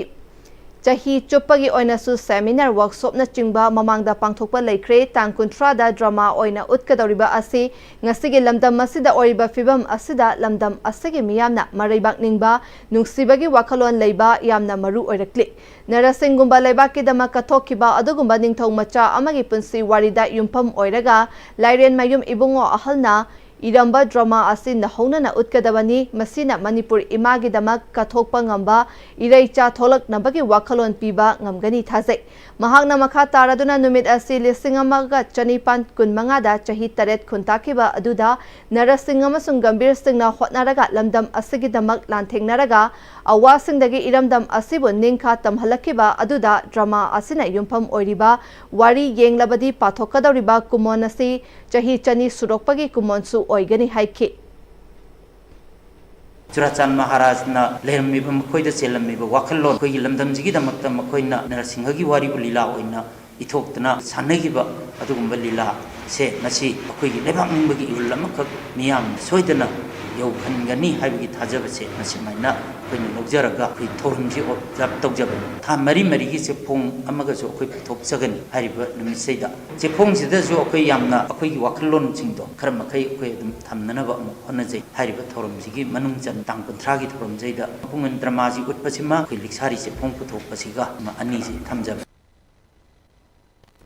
ꯆꯍꯤ ꯆꯨꯞꯄꯒꯤ ꯑꯣꯏꯅꯁꯨ seminar, workshopꯅꯆꯤꯡꯕ ꯃꯃꯥꯡꯗ ꯄꯥꯡꯊꯣꯛꯄ ꯂꯩꯈ꯭ꯔꯦ꯫ ꯇꯥꯡ ꯀꯨꯟꯊ꯭ꯔꯥꯗ ꯗ꯭ꯔꯃꯥ ꯑꯣꯏꯅ ꯎꯠꯀꯗꯧꯔꯤꯕ ꯑꯁꯤ ꯉꯁꯤꯒꯤ ꯂꯝꯗꯝ ꯑꯁꯤꯗ ꯑꯣꯏꯔꯤꯕ ꯐꯤꯕꯝ ꯑꯁꯤꯗ ꯂꯝꯗꯝ ꯑꯁꯤꯒꯤ ꯃꯤꯌꯥꯝꯅ ꯃꯔꯩꯕꯥꯛ ꯅꯤꯡꯕ, ꯅꯨꯡꯁꯤꯕꯒꯤ ꯋꯥꯈꯜꯂꯣꯟ ꯂꯩꯕ ꯌꯥꯝꯅ ꯃꯔꯨ ꯑꯣꯏꯔꯛꯂꯤ꯫ ꯅꯔꯁꯤꯡꯒꯨꯝꯕ ꯂꯩꯕꯥꯛꯀꯤꯗꯃꯛ ꯀꯠꯊꯣꯛꯈꯤꯕ ꯑꯗꯨꯒꯨꯝꯕ ꯅꯤꯡꯊꯧ ꯃꯆꯥ ꯑꯃꯒꯤ ꯄꯨꯟꯁꯤ ꯋꯥꯔꯤꯗ ꯌꯨꯝꯐꯝ ꯑꯣꯏꯔꯒ ꯂꯥꯏꯔꯦꯟꯃꯌꯨꯝ ꯏꯕꯨꯡꯉꯣ ꯑꯍꯜꯅ ꯏꯔꯝꯕ ꯗ꯭ꯔꯃꯥ ꯑꯁꯤ ꯅꯧꯍꯧꯅꯅ ꯎꯠꯀꯗꯕꯅꯤ꯫ ꯃꯁꯤꯅ ꯃꯅꯤꯄꯨꯔ ꯏꯃꯥꯒꯤꯗꯃꯛ ꯀꯠꯊꯣꯛꯄ ꯉꯝꯕ ꯏꯔꯩꯆꯥ ꯊꯣꯛꯂꯛꯅꯕꯒꯤ ꯋꯥꯈꯜꯂꯣꯟ ꯄꯤꯕ ꯉꯝꯒꯅꯤ ꯊꯥꯖꯩ꯫ ꯃꯍꯥꯛꯅ ꯃꯈꯥ ꯇꯥꯔꯗꯨꯅ ꯅꯨꯃꯤꯠ ꯑꯁꯤ ꯂꯤꯁꯤꯡ ꯑꯃꯒ ꯆꯅꯤꯄꯥꯟ ꯀꯨꯟ ꯃꯉꯥꯗ ꯆꯍꯤ ꯇꯔꯦꯠ ꯈꯨꯟꯇꯥꯛꯈꯤꯕ ꯑꯗꯨꯗ ꯅꯔꯁ ꯁꯤꯡ ꯑꯃꯁꯨꯡ ꯒꯝꯚꯤꯔ ꯁꯤꯡꯅ ꯍꯣꯠꯅꯔꯒ ꯂꯝꯗꯝ ꯑꯁꯤꯒꯤꯗꯃꯛ ꯂꯥꯟꯊꯦꯡꯅꯔꯒ ꯑꯋꯥꯁꯤꯡꯗꯒꯤ ꯏꯔꯝꯗꯝ ꯑꯁꯤꯕꯨ ꯅꯤꯡꯈꯥ ꯇꯝꯍꯜꯂꯛꯈꯤꯕ ꯑꯗꯨꯗ ꯗ꯭ꯔꯃꯥ ꯑꯁꯤꯅ ꯌꯨꯝꯐꯝ ꯑꯣꯏꯔꯤꯕ ꯋꯥꯔꯤ ꯌꯦꯡꯂꯕꯗꯤ ꯄꯥꯊꯣꯛꯀꯗꯧꯔꯤꯕ ꯀꯨꯃꯣꯟ ꯑꯁꯤ ꯆꯍꯤ ꯆꯅꯤ ꯁꯨꯔꯣꯛꯄꯒꯤ ꯀꯨꯃꯣꯟꯁꯨ ꯑꯣꯏꯒꯅꯤ ꯍꯥꯏꯈꯤ꯫ ꯆꯨꯔꯥꯆꯥꯟ ꯃꯍꯥꯔꯥꯖꯅ ꯂꯩꯔꯝꯃꯤꯕ, ꯃꯈꯣꯏꯗ ꯆꯦꯜꯂꯝꯃꯤꯕ ꯋꯥꯈꯜꯂꯣꯟ, ꯑꯩꯈꯣꯏꯒꯤ ꯂꯝꯗꯝꯁꯤꯒꯤꯗꯃꯛꯇ ꯃꯈꯣꯏꯅ ꯅꯔꯁꯤꯡꯍꯒꯤ ꯋꯥꯔꯤꯕꯨ ꯂꯤꯂꯥ ꯑꯣꯏꯅ ꯏꯊꯣꯛꯇꯅ ꯁꯥꯟꯅꯈꯤꯕ ꯑꯗꯨꯒꯨꯝꯕ ꯂꯤꯂꯥꯁꯦ ꯉꯁꯤ ꯑꯩꯈꯣꯏꯒꯤ ꯂꯩꯕꯥꯛ ꯅꯤꯡꯕꯒꯤ ꯏꯍꯨꯜ ꯑꯃꯈꯛ ꯃꯤꯌꯥꯝ ꯁꯣꯏꯗꯅ ꯌꯧꯍꯟꯒꯅꯤ ꯍꯥꯏꯕꯒꯤ ꯊꯥꯖꯕꯁꯦ ꯃꯁꯤꯃꯥꯏꯅ ꯑꯩꯈꯣꯏꯅ ꯂꯧꯖꯔꯒ ꯑꯩꯈꯣꯏ ꯊꯧꯔꯝꯁꯤ ꯑꯣꯕꯖꯥꯔꯕ ꯇꯧꯖꯕꯅꯤ꯫ ꯊꯥ ꯃꯔꯤ ꯃꯔꯤꯒꯤ ꯆꯦꯐꯣꯡ ꯑꯃꯒꯁꯨ ꯑꯩꯈꯣꯏ ꯄꯨꯊꯣꯛꯆꯒꯅꯤ꯫ ꯍꯥꯏꯔꯤꯕ ꯅꯨꯃꯤꯠꯁꯤꯗ ꯆꯦꯐꯣꯡꯁꯤꯗꯁꯨ ꯑꯩꯈꯣꯏ ꯌꯥꯝꯅ ꯑꯩꯈꯣꯏꯒꯤ ꯋꯥꯈꯜꯂꯣꯟꯁꯤꯡꯗꯣ ꯈꯔ ꯃꯈꯩ ꯑꯩꯈꯣꯏ ꯑꯗꯨꯝ ꯊꯝꯅꯅꯕ ꯑꯃꯨꯛ ꯍꯣꯠꯅꯖꯩ꯫ ꯍꯥꯏꯔꯤꯕ ꯊꯧꯔꯝꯁꯤꯒꯤ ꯃꯅꯨꯡ ꯆꯟ ꯇꯥꯡ ꯀꯨꯟꯊ꯭ꯔꯥꯒꯤ ꯊꯧꯔꯝꯁꯤꯗ ꯄꯨꯡ ꯗ꯭ꯔꯃꯥꯁꯤ ꯎꯠꯄꯁꯤꯃ ꯑꯩꯈꯣꯏ ꯂꯤꯛꯁꯥꯔꯤ ꯆꯦꯐꯣꯡ ꯄꯨꯊꯣꯛꯄꯁꯤꯒ ꯑꯃ ꯑꯅꯤꯁꯤ ꯊꯝꯖꯕꯅꯤ꯫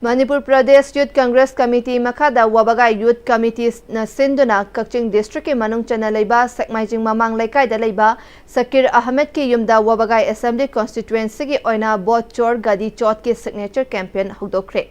ꯃꯅꯤꯄꯨꯔ ꯄ꯭ꯔꯗꯦꯁ ꯌꯨꯠ ꯀꯪꯒ꯭ꯔꯦꯁ ꯀꯃꯤꯇꯤ ꯃꯈꯥꯗ ꯋꯥꯕꯒꯥꯏ ꯌꯨꯠ ꯀꯃꯤꯇꯤꯅ ꯁꯤꯟꯗꯨꯅ ꯀꯛꯆꯤꯡ ꯗꯤꯁꯇ꯭ꯔꯤꯛꯀꯤ ꯃꯅꯨꯡ ꯆꯟꯅ ꯂꯩꯕ ꯁꯦꯛꯃꯥꯏꯖꯤꯡ ꯃꯃꯥꯡ ꯂꯩꯀꯥꯏꯗ ꯂꯩꯕ ꯁꯀꯤꯔ ꯑꯍꯃꯗꯀꯤ ꯌꯨꯝꯗ ꯋꯥꯕꯒꯥꯏ ꯑꯦꯁꯦꯝꯕ꯭ꯂꯤ ꯀꯣꯟꯁꯇꯤꯇ꯭ꯋꯦꯟꯁꯤꯒꯤ ꯑꯣꯏꯅ ꯚꯣꯠ ꯆꯣꯔ ꯒꯥꯗꯤ ꯆꯣꯠꯀꯤ ꯁꯤꯒꯅꯦꯆꯔ ꯀꯦꯝꯄꯦꯟ ꯍꯧꯗꯣꯛꯈ꯭ꯔꯦ꯫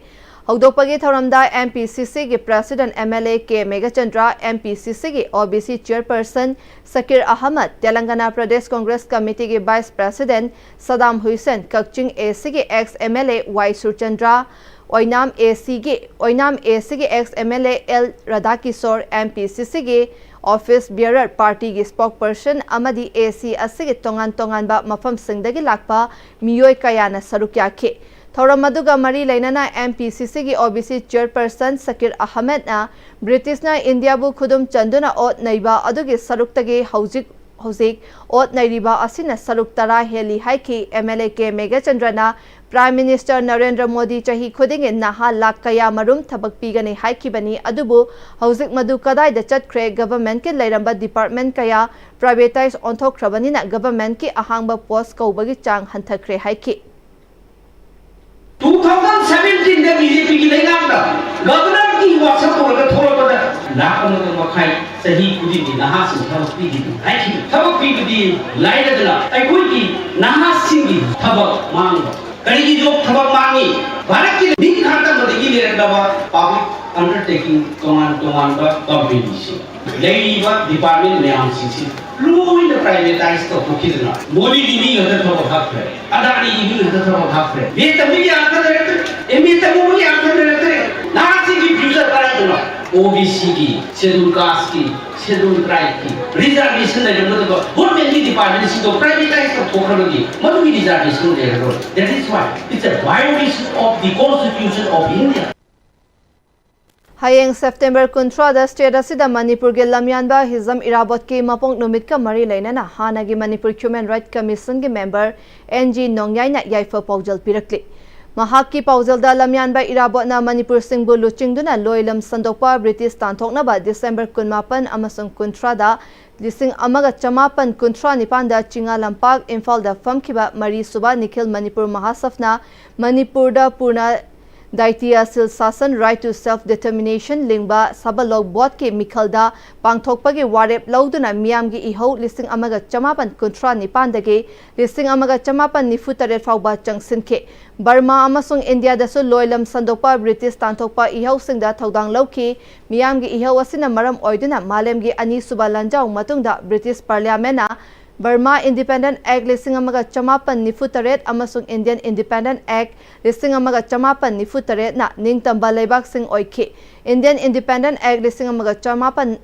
ꯍꯧꯗꯣꯛꯄꯒꯤ ꯊꯧꯔꯝꯗ ꯑꯦꯝ ꯄꯤ ꯁꯤ ꯁꯤꯒꯤ president M L A K Meghachandra, M P C ꯁꯤꯒꯤ O B C chairperson Sakir Ahmad, Telangana Pradesh Congress ꯀꯃꯤꯇꯤꯒꯤ ꯚꯥꯏꯁ ꯄ꯭ꯔꯦꯁꯤꯗꯦꯟꯠ ꯁꯗꯥꯝ ꯍꯨꯏꯁꯦꯟ, ꯀꯛꯆꯤꯡ ꯑꯦ ꯁꯤꯒꯤ ex M L A Y Surchandra, ꯑꯣꯏꯅꯥꯝ ꯑꯦ ꯁꯤꯒꯤ, ꯑꯣꯏꯅꯥꯝ ꯑꯦ ꯁꯤꯒꯤ ex M L A L Radhakishor, M P C ꯁꯤꯒꯤ office ꯕꯤꯌꯔꯔ, ꯄꯥꯔꯇꯤꯒꯤ ꯁ꯭ꯄꯣꯛꯄꯔꯁꯟ ꯑꯃꯗꯤ ꯑꯦ ꯁꯤ ꯑꯁꯤꯒꯤ ꯇꯣꯉꯥꯟ ꯇꯣꯉꯥꯟꯕ ꯃꯐꯝꯁꯤꯡꯗꯒꯤ ꯂꯥꯛꯄ ꯃꯤꯑꯣꯏ ꯀꯌꯥꯅ ꯁꯔꯨꯛ ꯌꯥꯈꯤ꯫ ꯊꯧꯔꯝ ꯑꯗꯨꯒ ꯃꯔꯤ ꯂꯩꯅꯅ ꯑꯦꯝ ꯄꯤ ꯁꯤ ꯁꯤꯒꯤ ꯑꯣ ꯕꯤ ꯁꯤ ꯆꯤꯌꯔꯄꯔꯁꯟ ꯁꯀꯤꯔ ꯑꯍꯃꯗꯅ ꯕ꯭ꯔꯤꯇꯤꯁꯅ ꯏꯟꯗꯤꯌꯥꯕꯨ ꯈꯨꯗꯨꯝ ꯆꯟꯗꯨꯅ ꯑꯣꯠ ꯅꯩꯕ ꯑꯗꯨꯒꯤ ꯁꯔꯨꯛꯇꯒꯤ ꯍꯧꯖꯤꯛ ꯍꯧꯖꯤꯛ ꯑꯣꯠ ꯅꯩꯔꯤꯕ ꯑꯁꯤꯅ ꯁꯔꯨꯛ ꯇꯔꯥ ꯍꯦꯜꯂꯤ ꯍꯥꯏꯈꯤ꯫ ꯑꯦꯝ ꯑꯦꯜ ꯑꯦ ꯀꯦ ꯃꯦꯘꯆꯟꯗ꯭ꯔꯅ ꯄ꯭ꯔꯥꯏꯝ ꯃꯤꯅꯤꯁꯇꯔ ꯅꯔꯦꯟꯗ꯭ꯔ ꯃꯣꯗꯤ ꯆꯍꯤ ꯈꯨꯗꯤꯡꯒꯤ ꯅꯍꯥ ꯂꯥꯈ ꯀꯌꯥ ꯃꯔꯨꯝ ꯊꯕꯛ ꯄꯤꯒꯅꯤ ꯍꯥꯏꯈꯤꯕꯅꯤ, ꯑꯗꯨꯕꯨ ꯍꯧꯖꯤꯛ ꯃꯗꯨ ꯀꯗꯥꯏꯗ ꯆꯠꯈ꯭ꯔꯦ? ꯒꯚꯔꯟꯃꯦꯟꯠꯀꯤ ꯂꯩꯔꯝꯕ ꯗꯤꯄꯥꯔꯠꯃꯦꯟꯠ ꯀꯌꯥ ꯄ꯭ꯔꯥꯏꯚꯦꯇꯥꯏꯖ ꯑꯣꯟꯊꯣꯛꯈ꯭ꯔꯕꯅꯤꯅ ꯒꯚꯔꯟꯃꯦꯟꯠꯀꯤ ꯑꯍꯥꯡꯕ ꯄꯣꯁ ꯀꯧꯕꯒꯤ ꯆꯥꯡ ꯍꯟꯊꯈ꯭ꯔꯦ ꯍꯥꯏꯈꯤ꯫ ꯇꯨ ꯊꯥꯎꯖꯟ ꯁꯚꯦꯟꯇꯤꯟꯗ ꯕꯤ ꯖꯦ ꯄꯤꯒꯤ ꯂꯩꯉꯥꯛꯅ ꯒꯕꯔꯅꯔꯒꯤ ꯋꯥꯁꯛ ꯇꯧꯔꯒ ꯊꯣꯛꯂꯛꯄꯗ ꯂꯥꯈ ꯑꯃꯒ ꯃꯈꯥꯏ ꯆꯍꯤ ꯈꯨꯗꯤꯡꯒꯤ ꯅꯍꯥꯁꯤꯡ ꯊꯕꯛ ꯄꯤꯔꯤꯕꯅꯤ ꯍꯥꯏꯈꯤꯕ꯫ ꯊꯕꯛ ꯄꯤꯕꯗꯤ ꯂꯥꯏꯔꯗꯅ ꯑꯩꯈꯣꯏꯒꯤ ꯅꯍꯥꯁꯤꯡꯒꯤ ꯊꯕꯛ ꯃꯥꯡꯕ꯫ ꯀꯔꯤꯒꯤ ꯖꯣꯕ ꯊꯕꯛ ꯃꯥꯡꯉꯤ? ꯚꯥꯔꯠꯀꯤ ꯅꯤꯡ ꯈꯥ ꯇꯝꯕꯗꯒꯤ ꯂꯩꯔꯛꯂꯕ ꯄꯕ꯭ꯂꯤꯛ ꯑꯟꯗꯔꯇꯦꯀꯤꯡ ꯇꯣꯉꯥꯟ ꯇꯣꯉꯥꯟꯕ ꯀꯝꯄꯦꯅꯤꯁꯤꯡ ꯂꯩꯔꯤꯕ ꯗꯤꯄꯥꯔꯠꯃꯦꯟ ꯃꯌꯥꯝꯁꯤꯡꯁꯤ ꯂꯣꯏꯅ ꯄ꯭ꯔꯥꯏꯚꯦꯇꯥꯏꯖ ꯇꯧꯊꯣꯛꯈꯤꯗꯅ ꯃꯣꯗꯤꯒꯤ ꯃꯤ ꯉꯥꯛꯇ ꯊꯕꯛ ꯍꯥꯞꯈ꯭ꯔꯦ, ꯑꯗꯥꯅꯤꯒꯤ ꯃꯤ ꯉꯥꯛꯇ ꯊꯕꯛ ꯍꯥꯞꯈ꯭ꯔꯦ꯫ ꯕꯤ ꯑꯦ ꯇꯝꯕꯒꯤ ꯑꯥꯔꯊ ꯂꯩꯔꯛꯇ꯭ꯔꯦ, ꯑꯦꯝ ꯑꯦ ꯇꯝꯕꯒꯤ ꯑꯥꯔꯊ ꯂꯩꯔꯛꯇ꯭ꯔꯦ꯫ ꯅꯍꯥꯁꯤꯡꯒꯤ ꯐ꯭ꯌꯨꯆꯔ ꯀꯗꯥꯏꯗꯅꯣ? ꯑꯣ ꯕꯤ ꯁꯤꯒꯤ, ꯁꯦꯗꯨꯜ ꯀꯥꯁꯀꯤ, ꯁꯦꯗꯨꯜ ꯇ꯭ꯔꯥꯏꯕꯀꯤ ꯔꯤꯖꯥꯔꯕꯦꯁꯟ ꯂꯩꯔꯝꯒꯗꯕ ꯒꯣꯔꯃꯦꯟꯒꯤ ꯗꯤꯄꯥꯔꯠꯃꯦꯟꯁꯤꯡꯗꯣ ꯄ꯭ꯔꯥꯏꯚꯦꯇꯥꯏꯖ ꯇꯧꯊꯣꯛꯈ꯭ꯔꯕꯒꯤ ꯃꯗꯨꯒꯤ ꯔꯤꯖꯥꯔꯕꯦꯁꯟ ꯂꯩꯔꯔꯣꯏ꯫ That is why it's a violation of the constitution. ꯍꯌꯦꯡ September ꯀꯨꯟꯊ꯭ꯔꯥꯗ state ꯑꯁꯤꯗ ꯃꯅꯤꯄꯨꯔꯒꯤ ꯂꯝꯌꯥꯟꯕ ꯍꯤꯖꯝ ꯏꯔꯥꯕꯣꯠꯀꯤ ꯃꯄꯣꯛ ꯅꯨꯃꯤꯠꯀ ꯃꯔꯤ ꯂꯩꯅꯅ ꯍꯥꯟꯅꯒꯤ Manipur Human Rights Commissionꯒꯤ member N G ꯅꯣꯡꯌꯥꯏꯅ ꯌꯥꯏꯐ ꯄꯥꯎꯖꯦꯜ ꯄꯤꯔꯛꯂꯤ꯫ ꯃꯍꯥꯛꯀꯤ ꯄꯥꯎꯖꯦꯜꯗ ꯂꯝꯌꯥꯟꯕ ꯏꯔꯥꯕꯣꯠꯅ ꯃꯅꯤꯄꯨꯔꯁꯤꯡꯕꯨ ꯂꯨꯆꯤꯡꯗꯨꯅ ꯂꯣꯏ ꯂꯝ ꯁꯟꯗꯣꯛꯄ British ꯇꯥꯟꯊꯣꯛꯅꯕ December ꯀꯨꯟꯃꯥꯄꯟ ꯑꯃꯁꯨꯡ ꯀꯨꯟꯊ꯭ꯔꯥꯗ ꯂꯤꯁꯤꯡ ꯑꯃꯒ ꯆꯃꯥꯄꯟ ꯀꯨꯟꯊ꯭ꯔꯥ ꯅꯤꯄꯥꯟꯗ ꯆꯤꯡꯉꯥ ꯂꯝꯄꯥꯛ ꯏꯝꯐꯥꯜꯗ ꯐꯝꯈꯤꯕ ꯃꯔꯤꯁꯨꯕ ꯅꯤꯈꯤꯜ ꯃꯅꯤꯄꯨꯔ ꯃꯍꯥꯁꯚꯥꯅ ꯃꯅꯤꯄꯨꯔꯗ ꯄꯨꯔꯅ ꯗꯥꯏꯇꯤꯌꯥ ꯁꯤꯜ ꯁꯥꯁꯟ, right to self determination ꯂꯤꯡꯕ ꯁꯚꯥꯂꯣꯛ ꯕꯣꯠꯀꯤ ꯃꯤꯈꯜꯗ ꯄꯥꯡꯊꯣꯛꯄꯒꯤ ꯋꯥꯔꯦꯞ ꯂꯧꯗꯨꯅ ꯃꯤꯌꯥꯝꯒꯤ ꯏꯍꯧ ꯂꯤꯁꯤꯡ ꯑꯃꯒ ꯆꯃꯥꯄꯟ ꯀꯨꯟꯊ꯭ꯔꯥ ꯅꯤꯄꯥꯟꯗꯒꯤ ꯂꯤꯁꯤꯡ ꯑꯃꯒ ꯆꯃꯥꯄꯟ ꯅꯤꯐꯨ ꯇꯔꯦꯠ ꯐꯥꯎꯕ ꯆꯪꯁꯤꯟꯈꯤ꯫ ꯕꯔꯃꯥ ꯑꯃꯁꯨꯡ ꯏꯟꯗꯤꯌꯥꯗꯁꯨ ꯂꯣꯏ ꯂꯝ ꯁꯟꯗꯣꯛꯄ, British ꯇꯥꯟꯊꯣꯛꯄ ꯏꯍꯧꯁꯤꯡꯗ ꯊꯧꯗꯥꯡ ꯂꯧꯈꯤ꯫ ꯃꯤꯌꯥꯝꯒꯤ ꯏꯍꯧ ꯑꯁꯤꯅ ꯃꯔꯝ ꯑꯣꯏꯗꯨꯅ ꯃꯥꯂꯦꯝꯒꯤ ꯑꯅꯤꯁꯨꯕ ꯂꯥꯟꯖꯥꯎ ꯃꯇꯨꯡꯗ British Parliamentꯅ Burma Independent Act ꯂꯤꯁꯤꯡ ꯑꯃꯒ ꯆꯃꯥꯄꯟ ꯅꯤꯐꯨ ꯇꯔꯦꯠ ꯑꯃꯁꯨꯡ Indian Independent Act ꯂꯤꯁꯤꯡ ꯑꯃꯒ ꯆꯃꯥꯄꯟ ꯅꯤꯐꯨ ꯇꯔꯦꯠꯅ ꯅꯤꯡꯇꯝꯕ ꯂꯩꯕꯥꯛꯁꯤꯡ ꯑꯣꯏꯈꯤ꯫ Indian Independent Act ꯂꯤꯁꯤꯡ ꯑꯃꯒ ꯆꯃꯥꯄꯟ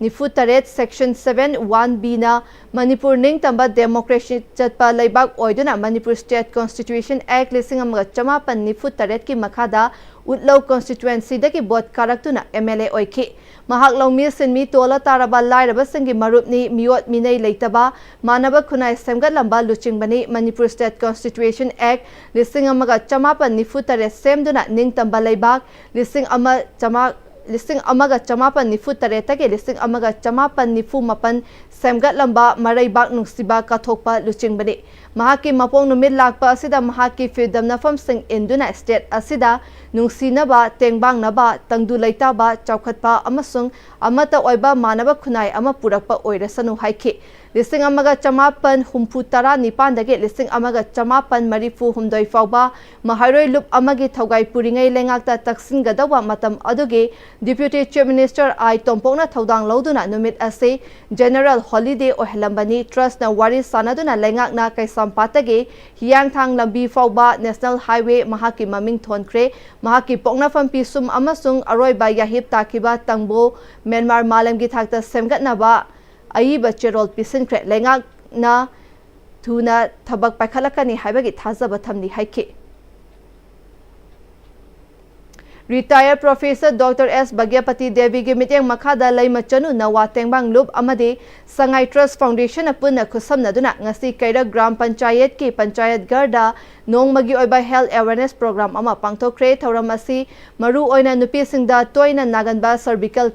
ꯅꯤꯐꯨ ꯇꯔꯦꯠ Section seven one Bꯅ ꯃꯅꯤꯄꯨꯔ ꯅꯤꯡꯇꯝꯕ democracy ꯆꯠꯄ ꯂꯩꯕꯥꯛ ꯑꯣꯏꯗꯨꯅ ꯃꯅꯤꯄꯨꯔ State Constitution Act ꯂꯤꯁꯤꯡ ꯑꯃꯒ ꯆꯃꯥꯄꯟ ꯅꯤꯐꯨ ꯇꯔꯦꯠꯀꯤ ꯃꯈꯥꯗ ꯎꯠꯂꯧ constituencyꯗꯒꯤ vote ꯀꯥꯔꯛꯇꯨꯅ M L A ꯑꯣꯏꯈꯤ꯫ ꯃꯍꯥꯛ ꯂꯧꯃꯤ ꯁꯤꯟꯃꯤ, ꯇꯣꯜꯂ ꯇꯥꯔꯕ ꯂꯥꯏꯔꯕꯁꯤꯡꯒꯤ ꯃꯔꯨꯞꯅꯤ, ꯃꯤꯑꯣꯠ ꯃꯤꯅꯩ ꯂꯩꯇꯕ ꯃꯥꯟꯅꯕ ꯈꯨꯟꯅꯥꯏ ꯁꯦꯝꯒꯠꯂꯝꯕ ꯂꯨꯆꯤꯡꯕꯅꯤ꯫ ꯃꯅꯤꯄꯨꯔ State Constitution Act ꯂꯤꯁꯤꯡ ꯑꯃꯒ ꯆꯃꯥꯄꯟ ꯅꯤꯐꯨ ꯇꯔꯦꯠ ꯁꯦꯝꯗꯨꯅ ꯅꯤꯡꯇꯝꯕ ꯂꯩꯕꯥꯛ ꯂꯤꯁꯤꯡ ꯑꯃ ꯆꯃꯥ-, ꯂꯤꯁꯤꯡ ꯑꯃꯒ ꯆꯃꯥꯄꯟ ꯅꯤꯐꯨ ꯇꯔꯦꯠꯇꯒꯤ ꯂꯤꯁꯤꯡ ꯑꯃꯒ ꯆꯃꯥꯄꯟ ꯅꯤꯐꯨ ꯃꯥꯄꯟ ꯁꯦꯝꯒꯠꯂꯝꯕ ꯃꯔꯩꯕꯥꯛ ꯅꯨꯡꯁꯤꯕ ꯀꯠꯊꯣꯛꯄ ꯂꯨꯆꯤꯡꯕꯅꯤ꯫ ꯃꯍꯥꯛꯀꯤ ꯃꯄꯣꯛ ꯅꯨꯃꯤꯠ ꯂꯥꯛꯄ ꯑꯁꯤꯗ ꯃꯍꯥꯛꯀꯤ ꯐꯤꯔꯗꯝꯅꯐꯝꯁꯤꯡ ꯏꯟꯗꯨꯅ state ꯑꯁꯤꯗ ꯅꯨꯡꯁꯤꯅꯕ, ꯇꯦꯡꯕꯥꯡꯅꯕ, ꯇꯪꯗꯨ ꯂꯩꯇꯥꯕ, ꯆꯥꯎꯈꯠꯄ ꯑꯃꯁꯨꯡ ꯑꯃꯠꯇ ꯑꯣꯏꯕ ꯃꯥꯟꯅꯕ ꯈꯨꯟꯅꯥꯏ ꯑꯃ ꯄꯨꯔꯛꯄ ꯑꯣꯏꯔꯁꯅꯨ ꯍꯥꯏꯈꯤ꯫ ꯂꯤꯁꯤꯡ ꯑꯃꯒ ꯆꯃꯥꯄꯟ ꯍꯨꯝꯐꯨ ꯇꯔꯥ ꯅꯤꯄꯥꯟꯗꯒꯤ ꯂꯤꯁꯤꯡ ꯑꯃꯒ ꯆꯃꯥꯄꯟ ꯃꯔꯤꯐꯨ ꯍꯨꯝꯗꯣꯏ ꯐꯥꯎꯕ ꯃꯍꯩꯔꯣꯏ ꯂꯨꯞ ꯑꯃꯒꯤ ꯊꯧꯒꯥꯏ ꯄꯨꯔꯤꯉꯩ ꯂꯩꯉꯥꯛꯇ ꯇꯛꯁꯤꯟꯒꯗꯧꯕ ꯃꯇꯝ ꯑꯗꯨꯒꯤ Deputy Chief Minister I ꯇꯣꯝꯄꯣꯛꯅ ꯊꯧꯗꯥꯡ ꯂꯧꯗꯨꯅ ꯅꯨꯃꯤꯠ ꯑꯁꯤ general holiday ꯑꯣꯏꯍꯜꯂꯝꯕꯅꯤ꯫ Trustꯅ ꯋꯥꯔꯤ ꯁꯥꯟꯅꯗꯨꯅ ꯂꯩꯉꯥꯛꯅ ꯀꯩꯁꯥꯝꯄꯥꯠꯇꯒꯤ ꯍꯤꯌꯥꯡꯊꯥꯡ ꯂꯝꯕꯤ ꯐꯥꯎꯕ National Highway ꯃꯍꯥꯛꯀꯤ ꯃꯃꯤꯡ ꯊꯣꯟꯈ꯭ꯔꯦ꯫ ꯃꯍꯥꯛꯀꯤ ꯄꯣꯛꯅꯐꯝ ꯄꯤꯁꯨꯝ ꯑꯃꯁꯨꯡ ꯑꯔꯣꯏꯕ ꯌꯥꯍꯤꯞ ꯇꯥꯈꯤꯕ ꯇꯪꯕꯣ ꯃ꯭ꯌꯥꯟꯃꯥꯔ ꯃꯥꯂꯦꯝꯒꯤ ꯊꯥꯛꯇ ꯁꯦꯝꯒꯠꯅꯕ ꯑꯏꯕ ꯆꯦꯔꯣꯜ ꯄꯤꯁꯤꯟꯈ꯭ꯔꯦ꯫ ꯂꯩꯉꯥꯛꯅ ꯊꯨꯅ ꯊꯕꯛ ꯄꯥꯏꯈꯠꯂꯛꯀꯅꯤ ꯍꯥꯏꯕꯒꯤ ꯊꯥꯖꯕ ꯊꯝꯂꯤ ꯍꯥꯏꯈꯤ꯫ Retired Professor Doctor S ꯕꯒ꯭ꯌꯄꯇꯤ ꯗꯦꯕꯤꯒꯤ ꯃꯤꯠꯌꯦꯡ ꯃꯈꯥꯗ ꯂꯩꯃ ꯆꯅꯨ ꯅꯋꯥ ꯇꯦꯡꯕꯥꯡ ꯂꯨꯞ ꯑꯃꯗꯤ ꯁꯉꯥꯏ Trust Foundation ꯅ ꯄꯨꯟꯅ ꯈꯨꯠꯁꯝꯅꯗꯨꯅ ꯉꯁꯤ ꯀꯩꯔꯛ ꯒ꯭ꯔꯥꯝ ꯄꯟꯆꯥꯌꯠꯀꯤ ꯄꯟꯆꯥꯌꯠ ꯘꯔꯗ ꯅꯣꯡꯃꯒꯤ ꯑꯣꯏꯕ health awareness program ꯑꯃ ꯄꯥꯡꯊꯣꯛꯈ꯭ꯔꯦ꯫ ꯊꯧꯔꯝ ꯑꯁꯤ ꯃꯔꯨ ꯑꯣꯏꯅ ꯅꯨꯄꯤꯁꯤꯡꯗ ꯇꯣꯏꯅ ꯅꯥꯒꯟꯕ cervical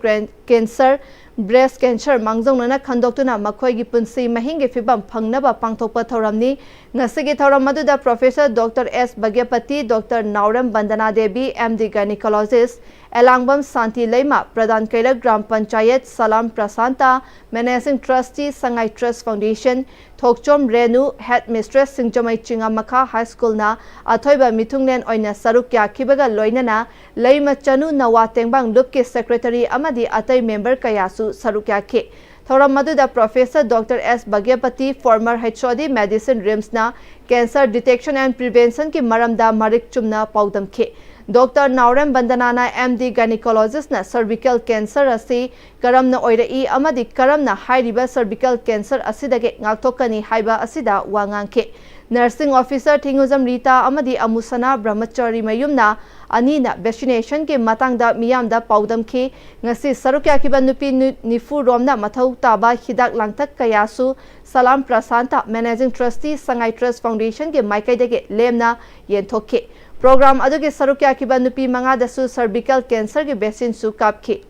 cancer, breast cancer ꯃꯥꯡꯖꯧꯅꯅ ꯈꯟꯗꯣꯛꯇꯨꯅ ꯃꯈꯣꯏꯒꯤ ꯄꯨꯟꯁꯤ ꯃꯍꯤꯡꯒꯤ ꯐꯤꯕꯝ ꯐꯪꯅꯕ ꯄꯥꯡꯊꯣꯛꯄ ꯊꯧꯔꯝꯅꯤ꯫ ꯉꯁꯤꯒꯤ ꯊꯧꯔꯝ ꯑꯗꯨꯗ Professor Doctor S ꯕꯒ꯭ꯌꯄꯇꯤ, Doctor ꯅꯥꯎꯔꯦꯝ ꯕꯟꯗꯅꯥ ꯗꯦꯕꯤ, M D Gynecologist, ꯑꯦꯂꯥꯡꯕꯝ ꯁꯥꯟꯇꯤ ꯂꯩꯃ, ꯄ꯭ꯔꯙꯥꯟ ꯀꯩꯔꯛ ꯒ꯭ꯔꯥꯝ ꯄꯟꯆꯥꯌꯠ ꯁꯂꯥꯝ ꯄ꯭ꯔꯁꯥꯟꯇ, Managing Trustee ꯁꯉꯥꯏ Trust Foundation, ꯊꯣꯛꯆꯣꯝ ꯔꯦꯅꯨ, Headmistress ꯁꯤꯡꯖꯃꯩ ꯆꯤꯉꯥꯃꯈꯥ High School ꯅ ꯑꯊꯣꯏꯕ ꯃꯤꯊꯨꯡꯂꯦꯟ ꯑꯣꯏꯅ ꯁꯔꯨꯛ ꯌꯥꯈꯤꯕꯒ ꯂꯣꯏꯅꯅ ꯂꯩꯃ ꯆꯅꯨ ꯅꯋꯥ ꯇꯦꯡꯕꯥꯡ ꯂꯨꯞꯀꯤ secretary ꯑꯃꯗꯤ ꯑꯇꯩ member ꯀꯌꯥꯁꯨ ꯁꯔꯨꯛ ꯌꯥꯈꯤ꯫ ꯊꯧꯔꯝ ꯑꯗꯨꯗ Professor Doctor S ꯕꯒ꯭ꯌꯄꯇꯤ, former H O D Medicine, RIMS ꯅ cancer detection and prevention ꯒꯤ ꯃꯔꯝꯗ ꯃꯔꯤꯛ ꯆꯨꯝꯅ ꯄꯥꯎꯗꯝꯈꯤ꯫ Doctor ꯅꯥꯎꯔꯦꯝ ꯕꯟꯗꯅꯥꯅ, M D Gynecologist ꯅ cervical cancer ꯑꯁꯤ ꯀꯔꯝꯅ ꯑꯣꯏꯔꯛꯏ ꯑꯃꯗꯤ ꯀꯔꯝꯅ ꯍꯥꯏꯔꯤꯕ cervical cancer ꯑꯁꯤꯗꯒꯤ ꯉꯥꯛꯊꯣꯛꯀꯅꯤ ꯍꯥꯏꯕ ꯑꯁꯤꯗ ꯋꯥ ꯉꯥꯡꯈꯤ꯫ Nursing Officer ꯊꯤꯉꯨꯖꯝ ꯔꯤꯇꯥ ꯑꯃꯗꯤ ꯑꯃꯨꯁꯅꯥ ꯕ꯭ꯔꯍꯃꯆꯥꯔꯤ ꯃꯌꯨꯝꯅ ꯑꯅꯤꯅ vaccination ꯒꯤ ꯃꯇꯥꯡꯗ ꯃꯤꯌꯥꯝꯗ ꯄꯥꯎꯗꯝꯈꯤ꯫ ꯉꯁꯤ ꯁꯔꯨꯛ ꯌꯥꯈꯤꯕ ꯅꯨꯄꯤ ꯅꯨ-, ꯅꯤꯐꯨ ꯔꯣꯝꯅ ꯃꯊꯧ ꯇꯥꯕ ꯍꯤꯗꯥꯛ ꯂꯥꯡꯊꯛ ꯀꯌꯥꯁꯨ ꯁꯂꯥꯝ ꯄ꯭ꯔꯁꯥꯟꯇ, Managing Trustee ꯁꯉꯥꯏ Trust Foundation ꯒꯤ ꯃꯥꯏꯀꯩꯗꯒꯤ ꯂꯦꯝꯅ ꯌꯦꯟꯊꯣꯛꯈꯤ꯫ Program ꯑꯗꯨꯒꯤ ꯁꯔꯨꯛ ꯌꯥꯈꯤꯕ ꯅꯨꯄꯤ ꯃꯉꯥꯗꯁꯨ cervical cancer ꯒꯤ vaccine ꯁꯨ ꯀꯥꯞꯈꯤ꯫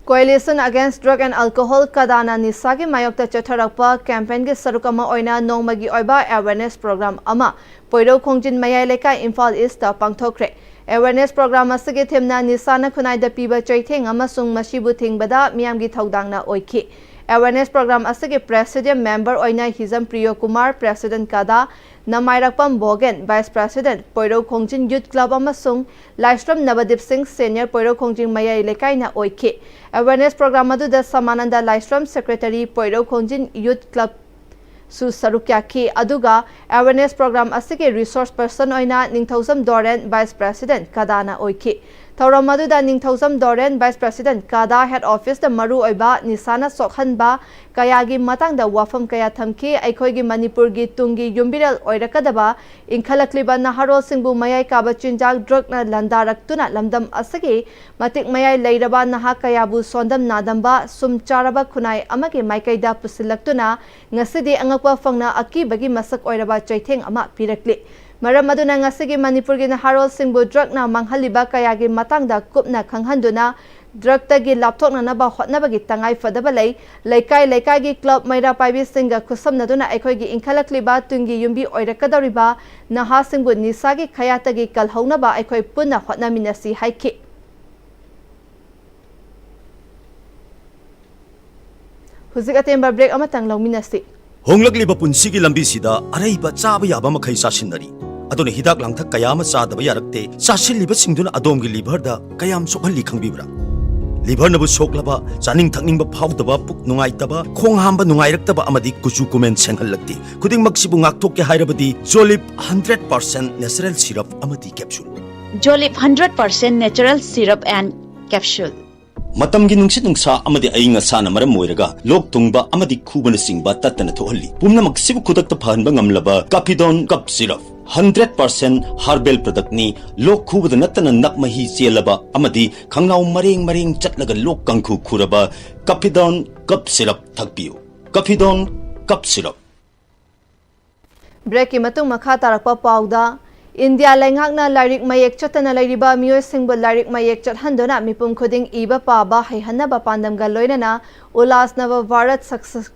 Coalition Against Drug and Alcohol, ꯀꯗꯥꯅ ꯅꯤꯁꯥꯒꯤ ꯃꯥꯌꯣꯛꯇ ꯆꯠꯊꯔꯛꯄ campaign ꯒꯤ ꯁꯔꯨꯛ ꯑꯃ ꯑꯣꯏꯅ ꯅꯣꯡꯃꯒꯤ ꯑꯣꯏꯕ awareness program ꯑꯃ ꯄꯣꯏꯔꯧ ꯈꯣꯡꯖꯤꯟ ꯃꯌꯥꯏ ꯂꯩꯀꯥꯏ, ꯏꯝꯐꯥꯜ East ꯇ ꯄꯥꯡꯊꯣꯛꯈ꯭ꯔꯦ꯫ Awareness program ꯑꯁꯤꯒꯤ theme ꯅ ꯅꯤꯁꯥꯅ ꯈꯨꯟꯅꯥꯏꯗ ꯄꯤꯕ ꯆꯩꯊꯦꯡ ꯑꯃꯁꯨꯡ ꯃꯁꯤꯕꯨ ꯊꯤꯡꯕꯗ ꯃꯤꯌꯥꯝꯒꯤ ꯊꯧꯗꯥꯡꯅ ꯑꯣꯏꯈꯤ꯫ Awareness program ꯑꯁꯤꯒꯤ Presidium member ꯑꯣꯏꯅ ꯍꯤꯖꯝ ꯄ꯭ꯔꯤꯌꯣ ꯀꯨꯃꯥꯔ, President ꯀꯗꯥ, ꯅꯃꯥꯏꯔꯛꯄꯝ ꯕꯣꯒꯦꯟ, Vice President, ꯄꯣꯏꯔꯧ ꯈꯣꯡꯖꯤꯟ Youth Club, ꯑꯃꯁꯨꯡ ꯂꯥꯏꯁ꯭ꯔꯝ ꯅꯕꯗꯤꯞ ꯁꯤꯡ, Senior ꯄꯣꯏꯔꯧ ꯈꯣꯡꯖꯤꯟ ꯃꯌꯥꯏ ꯂꯩꯀꯥꯏꯅ ꯑꯣꯏꯈꯤ꯫ Awareness program ꯑꯗꯨꯗ ꯁꯃꯥꯅꯟꯗ ꯂꯥꯏꯁ꯭ꯔꯝ, Secretary, ꯄꯣꯏꯔꯧ ꯈꯣꯡꯖꯤꯟ Youth Club ꯁꯨ ꯁꯔꯨꯛ ꯌꯥꯈꯤ꯫ ꯑꯗꯨꯒ awareness program ꯑꯁꯤꯒꯤ resource person ꯑꯣꯏꯅ ꯅꯤꯡꯊꯧꯖꯝ ꯗꯣꯔꯦꯟ, Vice President, ꯀꯗꯥꯅ ꯑꯣꯏꯈꯤ꯫ ꯊꯧꯔꯝ ꯑꯗꯨꯗ ꯅꯤꯡꯊꯧꯖꯝ ꯗꯣꯔꯦꯟ, Vice President, ꯀꯥꯗꯥ Head Office ꯇ ꯃꯔꯨ ꯑꯣꯏꯕ ꯅꯤꯁꯥꯅ ꯁꯣꯛꯍꯟꯕ ꯀꯌꯥꯒꯤ ꯃꯇꯥꯡꯗ ꯋꯥꯐꯝ ꯀꯌꯥ ꯊꯝꯈꯤ꯫ ꯑꯩꯈꯣꯏꯒꯤ ꯃꯅꯤꯄꯨꯔꯒꯤ ꯇꯨꯡꯒꯤ ꯌꯨꯝꯕꯤꯔꯦꯜ ꯑꯣꯏꯔꯛꯀꯗꯕ ꯏꯟꯈꯠꯂꯛꯂꯤꯕ ꯅꯍꯥꯔꯣꯜꯁꯤꯡꯕꯨ ꯃꯌꯥꯏ ꯀꯥꯕ ꯆꯤꯟꯖꯥꯛ drug ꯅ ꯂꯥꯟꯗꯥꯔꯛꯇꯨꯅ ꯂꯝꯗꯝ ꯑꯁꯤꯒꯤ ꯃꯇꯤꯛ ꯃꯌꯥꯏ ꯂꯩꯔꯕ ꯅꯍꯥ ꯀꯌꯥꯕꯨ ꯁꯣꯟꯗꯝ ꯅꯥꯗꯝꯕ, ꯁꯨꯝ ꯆꯥꯔꯕ ꯈꯨꯟꯅꯥꯏ ꯑꯃꯒꯤ ꯃꯥꯏꯀꯩꯗ ꯄꯨꯁꯤꯜꯂꯛꯇꯨꯅ ꯉꯁꯤꯗꯤ ꯑꯉꯛꯄ ꯐꯪꯅ ꯑꯀꯤꯕꯒꯤ ꯃꯁꯛ ꯑꯣꯏꯔꯕ ꯆꯩꯊꯦꯡ ꯑꯃ ꯄꯤꯔꯛꯂꯤ꯫ ꯃꯔꯝ ꯑꯗꯨꯅ ꯉꯁꯤꯒꯤ ꯃꯅꯤꯄꯨꯔꯒꯤ ꯅꯍꯥꯔꯣꯜꯁꯤꯡꯕꯨ drug ꯅ ꯃꯥꯡꯍꯜꯂꯤꯕ ꯀꯌꯥꯒꯤ ꯃꯇꯥꯡꯗ ꯀꯨꯞꯅ ꯈꯪꯍꯟꯗꯨꯅ drug ꯇꯒꯤ ꯂꯥꯞꯊꯣꯛꯅꯅꯕ ꯍꯣꯠꯅꯕꯒꯤ ꯇꯉꯥꯏ ꯐꯗꯕ ꯂꯩ꯫ ꯂꯩꯀꯥꯏ ꯂꯩꯀꯥꯏꯒꯤ club ꯃꯩꯔꯥ ꯄꯥꯏꯕꯤꯁꯤꯡꯒ ꯈꯨꯠꯁꯝꯅꯗꯨꯅ ꯑꯩꯈꯣꯏꯒꯤ ꯏꯟꯈꯠꯂꯛꯂꯤꯕ ꯇꯨꯡꯒꯤ ꯌꯨꯝꯕꯤ ꯑꯣꯏꯔꯛꯀꯗꯧꯔꯤꯕ ꯅꯍꯥꯁꯤꯡꯕꯨ ꯅꯤꯁꯥꯒꯤ ꯈꯌꯥꯠꯇꯒꯤ ꯀꯜꯍꯧꯅꯕ ꯑꯩꯈꯣꯏ ꯄꯨꯟꯅ ꯍꯣꯠꯅꯃꯤꯟꯅꯁꯤ ꯍꯥꯏꯈꯤ꯫ ꯍꯧꯖꯤꯛ ꯑꯇꯦꯟꯕ break ꯑꯃꯇꯪ ꯂꯧꯃꯤꯟꯅꯁꯤ꯫ ꯍꯣꯡꯂꯛꯂꯤꯕ ꯄꯨꯟꯁꯤꯒꯤ ꯂꯝꯕꯤꯁꯤꯗ ꯑꯔꯩꯕ ꯆꯥꯕ ꯌꯥꯕ ꯃꯈꯩ ꯆꯥꯁꯤꯟꯅꯔꯤ꯫ ꯑꯗꯨꯅ ꯍꯤꯗꯥꯛ ꯂꯥꯡꯊꯛ ꯀꯌꯥ ꯑꯃ ꯆꯥꯗꯕ ꯌꯥꯔꯛꯇꯦ꯫ ꯆꯥꯁꯤꯜꯂꯤꯕꯁꯤꯡꯗꯨꯅ ꯑꯗꯣꯝꯒꯤ liver ꯗ ꯀꯌꯥꯝ ꯁꯣꯛꯍꯜꯂꯤ ꯈꯪꯕꯤꯕ꯭ꯔꯥ? Liver ꯅꯕꯨ ꯁꯣꯛꯂꯕ, ꯆꯥꯅꯤꯡ ꯊꯛꯅꯤꯡꯕ ꯐꯥꯎꯗꯕ, ꯄꯨꯛ ꯅꯨꯡꯉꯥꯏꯇꯕ, ꯈꯣꯡ ꯍꯥꯝꯕ ꯅꯨꯡꯉꯥꯏꯔꯛꯇꯕ ꯑꯃꯗꯤ ꯀꯨꯆꯨ ꯀꯨꯃꯦꯟ ꯁꯦꯡꯍꯜꯂꯛꯇꯦ꯫ ꯈꯨꯗꯤꯡꯃꯛꯁꯤꯕꯨ ꯉꯥꯛꯊꯣꯛꯀꯦ ꯍꯥꯏꯔꯕꯗꯤ Jolip hundred percent natural syrup ꯑꯃꯗꯤ capsule꯫ Jolip hundred percent natural syrup and capsule꯫ ꯃꯇꯝꯒꯤ ꯅꯨꯡꯁꯤꯠ ꯅꯨꯡꯁꯥ ꯑꯃꯗꯤ ꯑꯏꯪ ꯑꯁꯥꯅ ꯃꯔꯝ ꯑꯣꯏꯔꯒ ꯂꯣꯛ ꯊꯨꯡꯕ ꯑꯃꯗꯤ ꯈꯨꯕꯅꯆꯤꯡꯕ ꯇꯠꯇꯅ ꯊꯣꯛꯍꯜꯂꯤ꯫ ꯄꯨꯝꯅꯃꯛꯁꯤꯕꯨ ꯈꯨꯗꯛꯇ ꯐꯍꯟꯕ ꯉꯝꯂꯕ Capidon Cough Syrup, hundred percent herbal product ꯅꯤ꯫ ꯂꯣꯛ ꯈꯨꯕꯗ ꯅꯠꯇꯅ ꯅꯞ ꯃꯍꯤ ꯆꯦꯜꯂꯕ ꯑꯃꯗꯤ ꯈꯪꯅꯥꯎ ꯃꯔꯦꯡ ꯃꯔꯦꯡ ꯆꯠꯂꯒ ꯂꯣꯛ ꯀꯥꯡꯈꯨ ꯈꯨꯔꯕ Capidon Cough Syrup ꯊꯛꯄꯤꯌꯨ꯫ Capidon Cough Syrup꯫ Break ꯀꯤ ꯃꯇꯨꯡ ꯃꯈꯥ ꯇꯥꯔꯛꯄ ꯄꯥꯎꯗ, ꯏꯟꯗꯤꯌꯥ ꯂꯩꯉꯥꯛꯅ ꯂꯥꯏꯔꯤꯛ ꯃꯌꯦꯛ ꯆꯠꯇꯅ ꯂꯩꯔꯤꯕ ꯃꯤꯑꯣꯏꯁꯤꯡꯕꯨ ꯂꯥꯏꯔꯤꯛ ꯃꯌꯦꯛ ꯆꯠꯍꯟꯗꯨꯅ ꯃꯤꯄꯨꯝ ꯈꯨꯗꯤꯡ ꯏꯕ ꯄꯥꯕ ꯍꯩꯍꯟꯅꯕ ꯄꯥꯟꯗꯝꯒ ꯂꯣꯏꯅꯅ Ullas Nava Bharat Saksa-,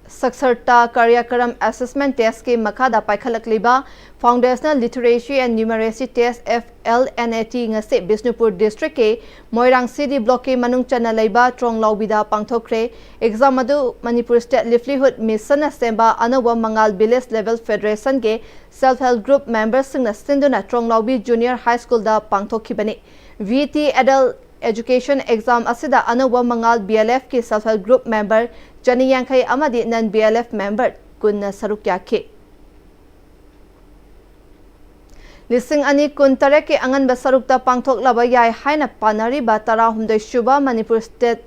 Saksharta Karyakaram Assessment Test ꯀꯤ ꯃꯈꯥꯗ ꯄꯥꯏꯈꯠꯂꯛꯂꯤꯕ Foundational Literacy and Numeracy Test, F L N A T, ꯉꯁꯤ ꯕꯤꯁꯅꯨꯄꯨꯔ district ꯀꯤ ꯃꯣꯏꯔꯥꯡ C D block ꯀꯤ ꯃꯅꯨꯡ ꯆꯟꯅ ꯂꯩꯕ ꯇ꯭ꯔꯣꯡꯂꯥꯎꯕꯤꯗ ꯄꯥꯡꯊꯣꯛꯈ꯭ꯔꯦ꯫ Exam ꯑꯗꯨ ꯃꯅꯤꯄꯨꯔ State Livelihood Mission ꯅ ꯁꯦꯝꯕ ꯑꯅꯧꯕ ꯃꯉꯥꯜ Village Level Federation ꯒꯤ Self Help Group member ꯁꯤꯡꯅ ꯁꯤꯟꯗꯨꯅ ꯇ꯭ꯔꯣꯡꯂꯥꯎꯕꯤ Junior High School ꯗ ꯄꯥꯡꯊꯣꯛꯈꯤꯕꯅꯤ꯫ V T Adult Education Exam ꯑꯁꯤꯗ ꯑꯅꯧꯕ ꯃꯉꯥꯜ B L F ꯀꯤ Self Help Group member ꯆꯅꯤ ꯌꯥꯡꯈꯩ ꯑꯃꯗꯤ non B L F member ꯀꯨꯟꯅ ꯁꯔꯨꯛ ꯌꯥꯈꯤ꯫ ꯂꯤꯁꯤꯡ ꯑꯅꯤ ꯀꯨꯟ ꯇꯔꯦꯠꯀꯤ ꯑꯉꯟꯕ ꯁꯔꯨꯛꯇ ꯄꯥꯡꯊꯣꯛꯂꯕ ꯌꯥꯏ ꯍꯥꯏꯅ ꯄꯥꯅꯔꯤꯕ ꯇꯔꯥꯍꯨꯝꯗꯣꯏ ꯁꯨꯕ ꯃꯅꯤꯄꯨꯔ ꯁ꯭ꯇꯦꯠ,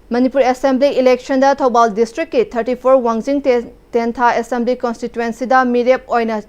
ꯃꯅꯤꯄꯨꯔ ꯑꯦꯁꯦꯝꯕ꯭ꯂꯤ ꯏꯂꯦꯛꯁꯟꯗ ꯊꯧꯕꯥꯜ ꯗꯤꯁꯇ꯭ꯔꯤꯛꯀꯤ ꯊꯥꯔꯇꯤ ꯐꯣꯔ ꯋꯥꯡꯖꯤꯡ ꯇꯦ-, ꯇꯦꯟꯊꯥ ꯑꯦꯁꯦꯝꯕ꯭ꯂꯤ ꯀꯣꯟꯁꯇꯤꯇ꯭ꯋꯦꯟꯁꯤꯗ ꯃꯤꯔꯦꯞ ꯑꯣꯏꯅ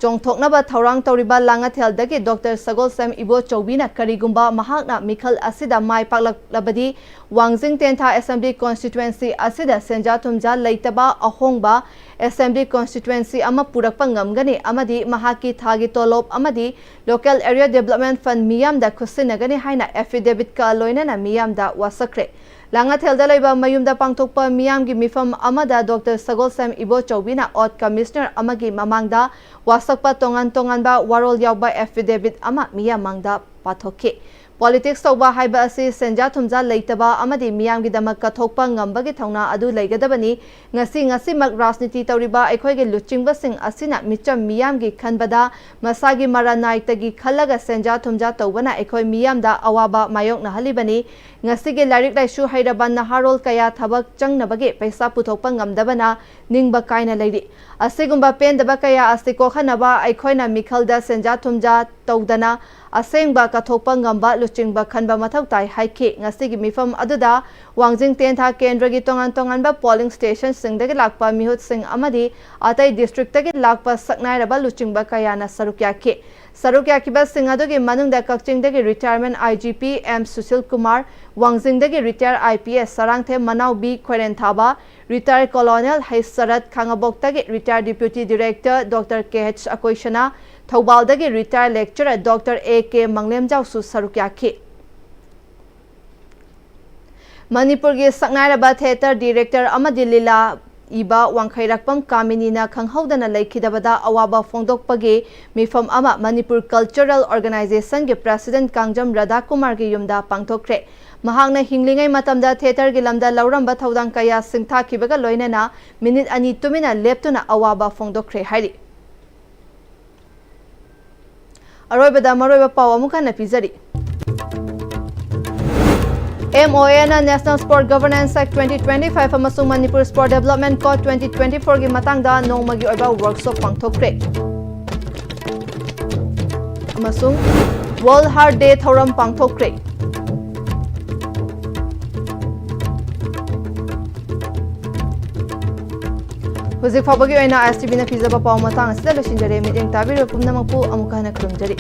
ꯆꯣꯡꯊꯣꯛꯅꯕ ꯊꯧꯔꯥꯡ ꯇꯧꯔꯤꯕ ꯂꯥꯡꯉꯊꯦꯜꯗꯒꯤ ꯗꯣꯛꯇꯔ ꯁꯒꯣꯜꯁꯦꯝ ꯏꯕꯣꯆꯧꯕꯤꯅ ꯀꯔꯤꯒꯨꯝꯕ ꯃꯍꯥꯛꯅ ꯃꯤꯈꯜ ꯑꯁꯤꯗ ꯃꯥꯏ ꯄꯥꯛꯂꯛꯂꯕꯗꯤ, ꯋꯥꯡꯖꯤꯡ ꯇꯦꯟꯊꯥ ꯑꯦꯁꯦꯝꯕ꯭ꯂꯤ ꯀꯣꯟꯁꯇꯤꯇ꯭ꯋꯦꯟꯁꯤ ꯑꯁꯤꯗ ꯁꯦꯟꯖꯥ ꯊꯨꯝꯖꯥ ꯂꯩꯇꯕ ꯑꯍꯣꯡꯕ ꯑꯦꯁꯦꯝꯕ꯭ꯂꯤ ꯀꯣꯟꯁꯇꯤꯇ꯭ꯋꯦꯟꯁꯤ ꯑꯃ ꯄꯨꯔꯛꯄ ꯉꯝꯒꯅꯤ ꯑꯃꯗꯤ ꯃꯍꯥꯛꯀꯤ ꯊꯥꯒꯤ ꯇꯣꯂꯣꯞ ꯑꯃꯗꯤ ꯂꯣꯀꯦꯜ ꯑꯦꯔꯤꯌꯥ ꯗꯦꯕꯂꯞꯃꯦꯟ ꯐꯟ ꯃꯤꯌꯥꯝꯗ ꯈꯨꯠꯁꯤꯟꯅꯒꯅꯤ ꯍꯥꯏꯅ ꯑꯦꯐꯤꯗꯦꯕꯤꯠꯀ ꯂꯣꯏꯅꯅ ꯃꯤꯌꯥꯝꯗ ꯋꯥꯁꯛꯈ꯭ꯔꯦ꯫ ꯂꯥꯡꯉꯊꯦꯜꯗ ꯂꯩꯕ ꯃꯌꯨꯝꯗ ꯄꯥꯡꯊꯣꯛꯄ ꯃꯤꯌꯥꯝꯒꯤ ꯃꯤꯐꯝ ꯑꯃꯗ ꯗꯣꯛꯇꯔ ꯁꯒꯣꯜꯁꯦꯝ ꯏꯕꯣꯆꯧꯕꯤꯅ ꯑꯣꯠ ꯀꯃꯤꯁꯅꯔ ꯑꯃꯒꯤ ꯃꯃꯥꯡꯗ ꯋꯥꯁꯛꯄ ꯇꯣꯉꯥꯟ ꯇꯣꯉꯥꯟꯕ ꯋꯥꯔꯣꯜ ꯌꯥꯎꯕ ꯑꯦꯐꯤꯗꯦꯕꯤꯠ ꯑꯃ ꯃꯤꯌꯥꯝ ꯃꯥꯡꯗ ꯄꯥꯊꯣꯛꯈꯤ꯫ ꯄꯣꯂꯤꯇꯤꯛꯁ ꯇꯧꯕ ꯍꯥꯏꯕ ꯑꯁꯤ ꯁꯦꯟꯖꯥ ꯊꯨꯝꯖꯥ ꯂꯩꯇꯕ ꯑꯃꯗꯤ ꯃꯤꯌꯥꯝꯒꯤꯗꯃꯛ ꯀꯠꯊꯣꯛꯄ ꯉꯝꯕꯒꯤ ꯊꯧꯅꯥ ꯑꯗꯨ ꯂꯩꯒꯗꯕꯅꯤ꯫ ꯉꯁꯤ ꯉꯁꯤꯃꯛ ꯔꯥꯖꯅꯤꯇꯤ ꯇꯧꯔꯤꯕ ꯑꯩꯈꯣꯏꯒꯤ ꯂꯨꯆꯤꯡꯕꯁꯤꯡ ꯑꯁꯤꯅ ꯃꯤꯆꯝ ꯃꯤꯌꯥꯝꯒꯤ ꯈꯟꯕꯗ ꯃꯁꯥꯒꯤ ꯃꯔꯥꯅꯥꯏꯇꯒꯤ ꯈꯜꯂꯒ ꯁꯦꯟꯖꯥ ꯊꯨꯝꯖꯥ ꯇꯧꯕꯅ ꯑꯩꯈꯣꯏ ꯃꯤꯌꯥꯝꯗ ꯑꯋꯥꯕ ꯃꯥꯌꯣꯛꯅꯍꯜꯂꯤꯕꯅꯤ꯫ ꯉꯁꯤꯒꯤ ꯂꯥꯏꯔꯤꯛ ꯂꯥꯏꯁꯨ ꯍꯩꯔꯕ ꯅꯍꯥꯔꯣꯜ ꯀꯌꯥ ꯊꯕꯛ ꯆꯪꯅꯕꯒꯤ ꯄꯩꯁꯥ ꯄꯨꯊꯣꯛꯄ ꯉꯝꯗꯕꯅ ꯅꯤꯡꯕ ꯀꯥꯏꯅ ꯂꯩꯔꯤ꯫ ꯑꯁꯤꯒꯨꯝꯕ ꯄꯦꯟꯗꯕ ꯀꯌꯥ ꯑꯁꯤ ꯀꯣꯛꯍꯟꯅꯕ ꯑꯩꯈꯣꯏꯅ ꯃꯤꯈꯜꯗ ꯁꯦꯟꯖꯥ ꯊꯨꯝꯖꯥ ꯇꯧꯗꯅ ꯑꯁꯦꯡꯕ ꯀꯠꯊꯣꯛꯄ ꯉꯝꯕ ꯂꯨꯆꯤꯡꯕ ꯈꯟꯕ ꯃꯊꯧ ꯇꯥꯏ ꯍꯥꯏꯈꯤ꯫ ꯉꯁꯤꯒꯤ ꯃꯤꯐꯝ ꯑꯗꯨꯗ ꯋꯥꯡꯖꯤꯡ ꯇꯦꯟꯊꯥ ꯀꯦꯟꯗ꯭ꯔꯒꯤ ꯇꯣꯉꯥꯟ ꯇꯣꯉꯥꯟꯕ ꯄꯣꯂꯤꯡ ꯁ꯭ꯇꯦꯁꯟꯁꯤꯡꯗꯒꯤ ꯂꯥꯛꯄ ꯃꯤꯍꯨꯠꯁꯤꯡ ꯑꯃꯗꯤ ꯑꯇꯩ ꯗꯤꯁꯇ꯭ꯔꯤꯛꯇꯒꯤ ꯂꯥꯛꯄ ꯁꯛꯅꯥꯏꯔꯕ ꯂꯨꯆꯤꯡꯕ ꯀꯌꯥꯅ ꯁꯔꯨꯛ ꯌꯥꯈꯤ꯫ ꯁꯔꯨꯛ ꯌꯥꯈꯤꯕꯁꯤꯡ ꯑꯗꯨꯒꯤ ꯃꯅꯨꯡꯗ ꯀꯛꯆꯤꯡꯗꯒꯤ retirement I G P M Sushil Kumar, ꯋꯥꯡꯖꯤꯡꯗꯒꯤ retired I P S Sarangthem Manaobi Khoirenthaba, retired colonel ꯍꯩꯁ ꯁꯔꯠ, ꯈꯥꯉꯕꯣꯛꯇꯒꯤ retired deputy director doctor K H ꯑꯀꯣꯏꯁꯅꯥ, ꯊꯧꯕꯥꯜꯗꯒꯤ retired lecturer doctor A K ꯃꯪꯂꯦꯝꯖꯥꯎꯁꯨ ꯁꯔꯨꯛ ꯌꯥꯈꯤ꯫ ꯃꯅꯤꯄꯨꯔꯒꯤ ꯁꯛꯅꯥꯏꯔꯕ ꯊꯤꯌꯦꯇꯔ ꯗꯤꯔꯦꯛꯇꯔ ꯑꯃꯗꯤ ꯂꯤꯂꯥ ꯏꯕ ꯋꯥꯡꯈꯩꯔꯥꯛꯄꯝ ꯀꯥꯃꯤꯅꯤꯅ ꯈꯪꯍꯧꯗꯅ ꯂꯩꯈꯤꯗꯕꯗ ꯑꯋꯥꯕ ꯐꯣꯡꯗꯣꯛꯄꯒꯤ ꯃꯤꯐꯝ ꯑꯃ ꯃꯅꯤꯄꯨꯔ ꯀꯜꯆꯔꯦꯜ ꯑꯣꯔꯒꯅꯥꯏꯖꯦꯁꯟꯒꯤ ꯄ꯭ꯔꯦꯁꯤꯗꯦꯟꯠ ꯀꯥꯡꯖꯝ ꯔꯥꯙꯥꯀꯨꯃꯥꯔꯒꯤ ꯌꯨꯝꯗ ꯄꯥꯡꯊꯣꯛꯈ꯭ꯔꯦ꯫ ꯃꯍꯥꯛꯅ ꯍꯤꯡꯂꯤꯉꯩ ꯃꯇꯝꯗ ꯊꯤꯌꯦꯇꯔꯒꯤ ꯂꯝꯗ ꯂꯧꯔꯝꯕ ꯊꯧꯗꯥꯡ ꯀꯌꯥ ꯁꯤꯡꯊꯥꯈꯤꯕꯒ ꯂꯣꯏꯅꯅ ꯃꯤꯅꯤꯠ ꯑꯅꯤ ꯇꯨꯃꯤꯟꯅ ꯂꯦꯞꯇꯨꯅ ꯑꯋꯥꯕ ꯐꯣꯡꯗꯣꯛꯈ꯭ꯔꯦ ꯍꯥꯏꯔꯤ꯫ ꯑꯔꯣꯏꯕꯗ ꯃꯔꯨꯑꯣꯏꯕ ꯄꯥꯎ ꯑꯃꯨꯛ ꯍꯟꯅ ꯄꯤꯖꯔꯤ꯫ ꯑꯦꯝ ꯑꯣ ꯑꯦꯅ National Sport Governance Act twenty twenty-five ꯑꯃꯁꯨꯡ Manipur Sport Development Code twenty twenty-four ꯒꯤ ꯃꯇꯥꯡꯗ ꯅꯣꯡꯃꯒꯤ ꯑꯣꯏꯕ ꯋꯥꯔꯛꯁꯣꯞ ꯄꯥꯡꯊꯣꯛꯈ꯭ꯔꯦ꯫ ꯑꯃꯁꯨꯡ World Heart Day ꯊꯧꯔꯝ ꯄꯥꯡꯊꯣꯛꯈ꯭ꯔꯦ꯫ ꯍꯧꯖꯤꯛ ꯐꯥꯎꯕꯒꯤ ꯑꯣꯏꯅ ISTVꯅ ꯄꯤꯖꯕ ꯄꯥꯎ ꯃꯇꯥꯡ ꯑꯁꯤꯗ ꯂꯣꯏꯁꯤꯟꯖꯔꯦ꯫ ꯃꯤꯠꯌꯦꯡ ꯇꯥꯕꯤꯔꯤꯕ ꯄꯨꯝꯅꯃꯛꯄꯨ ꯑꯃꯨꯛꯀ ꯍꯟꯅ ꯈꯨꯔꯨꯝꯖꯔꯤ꯫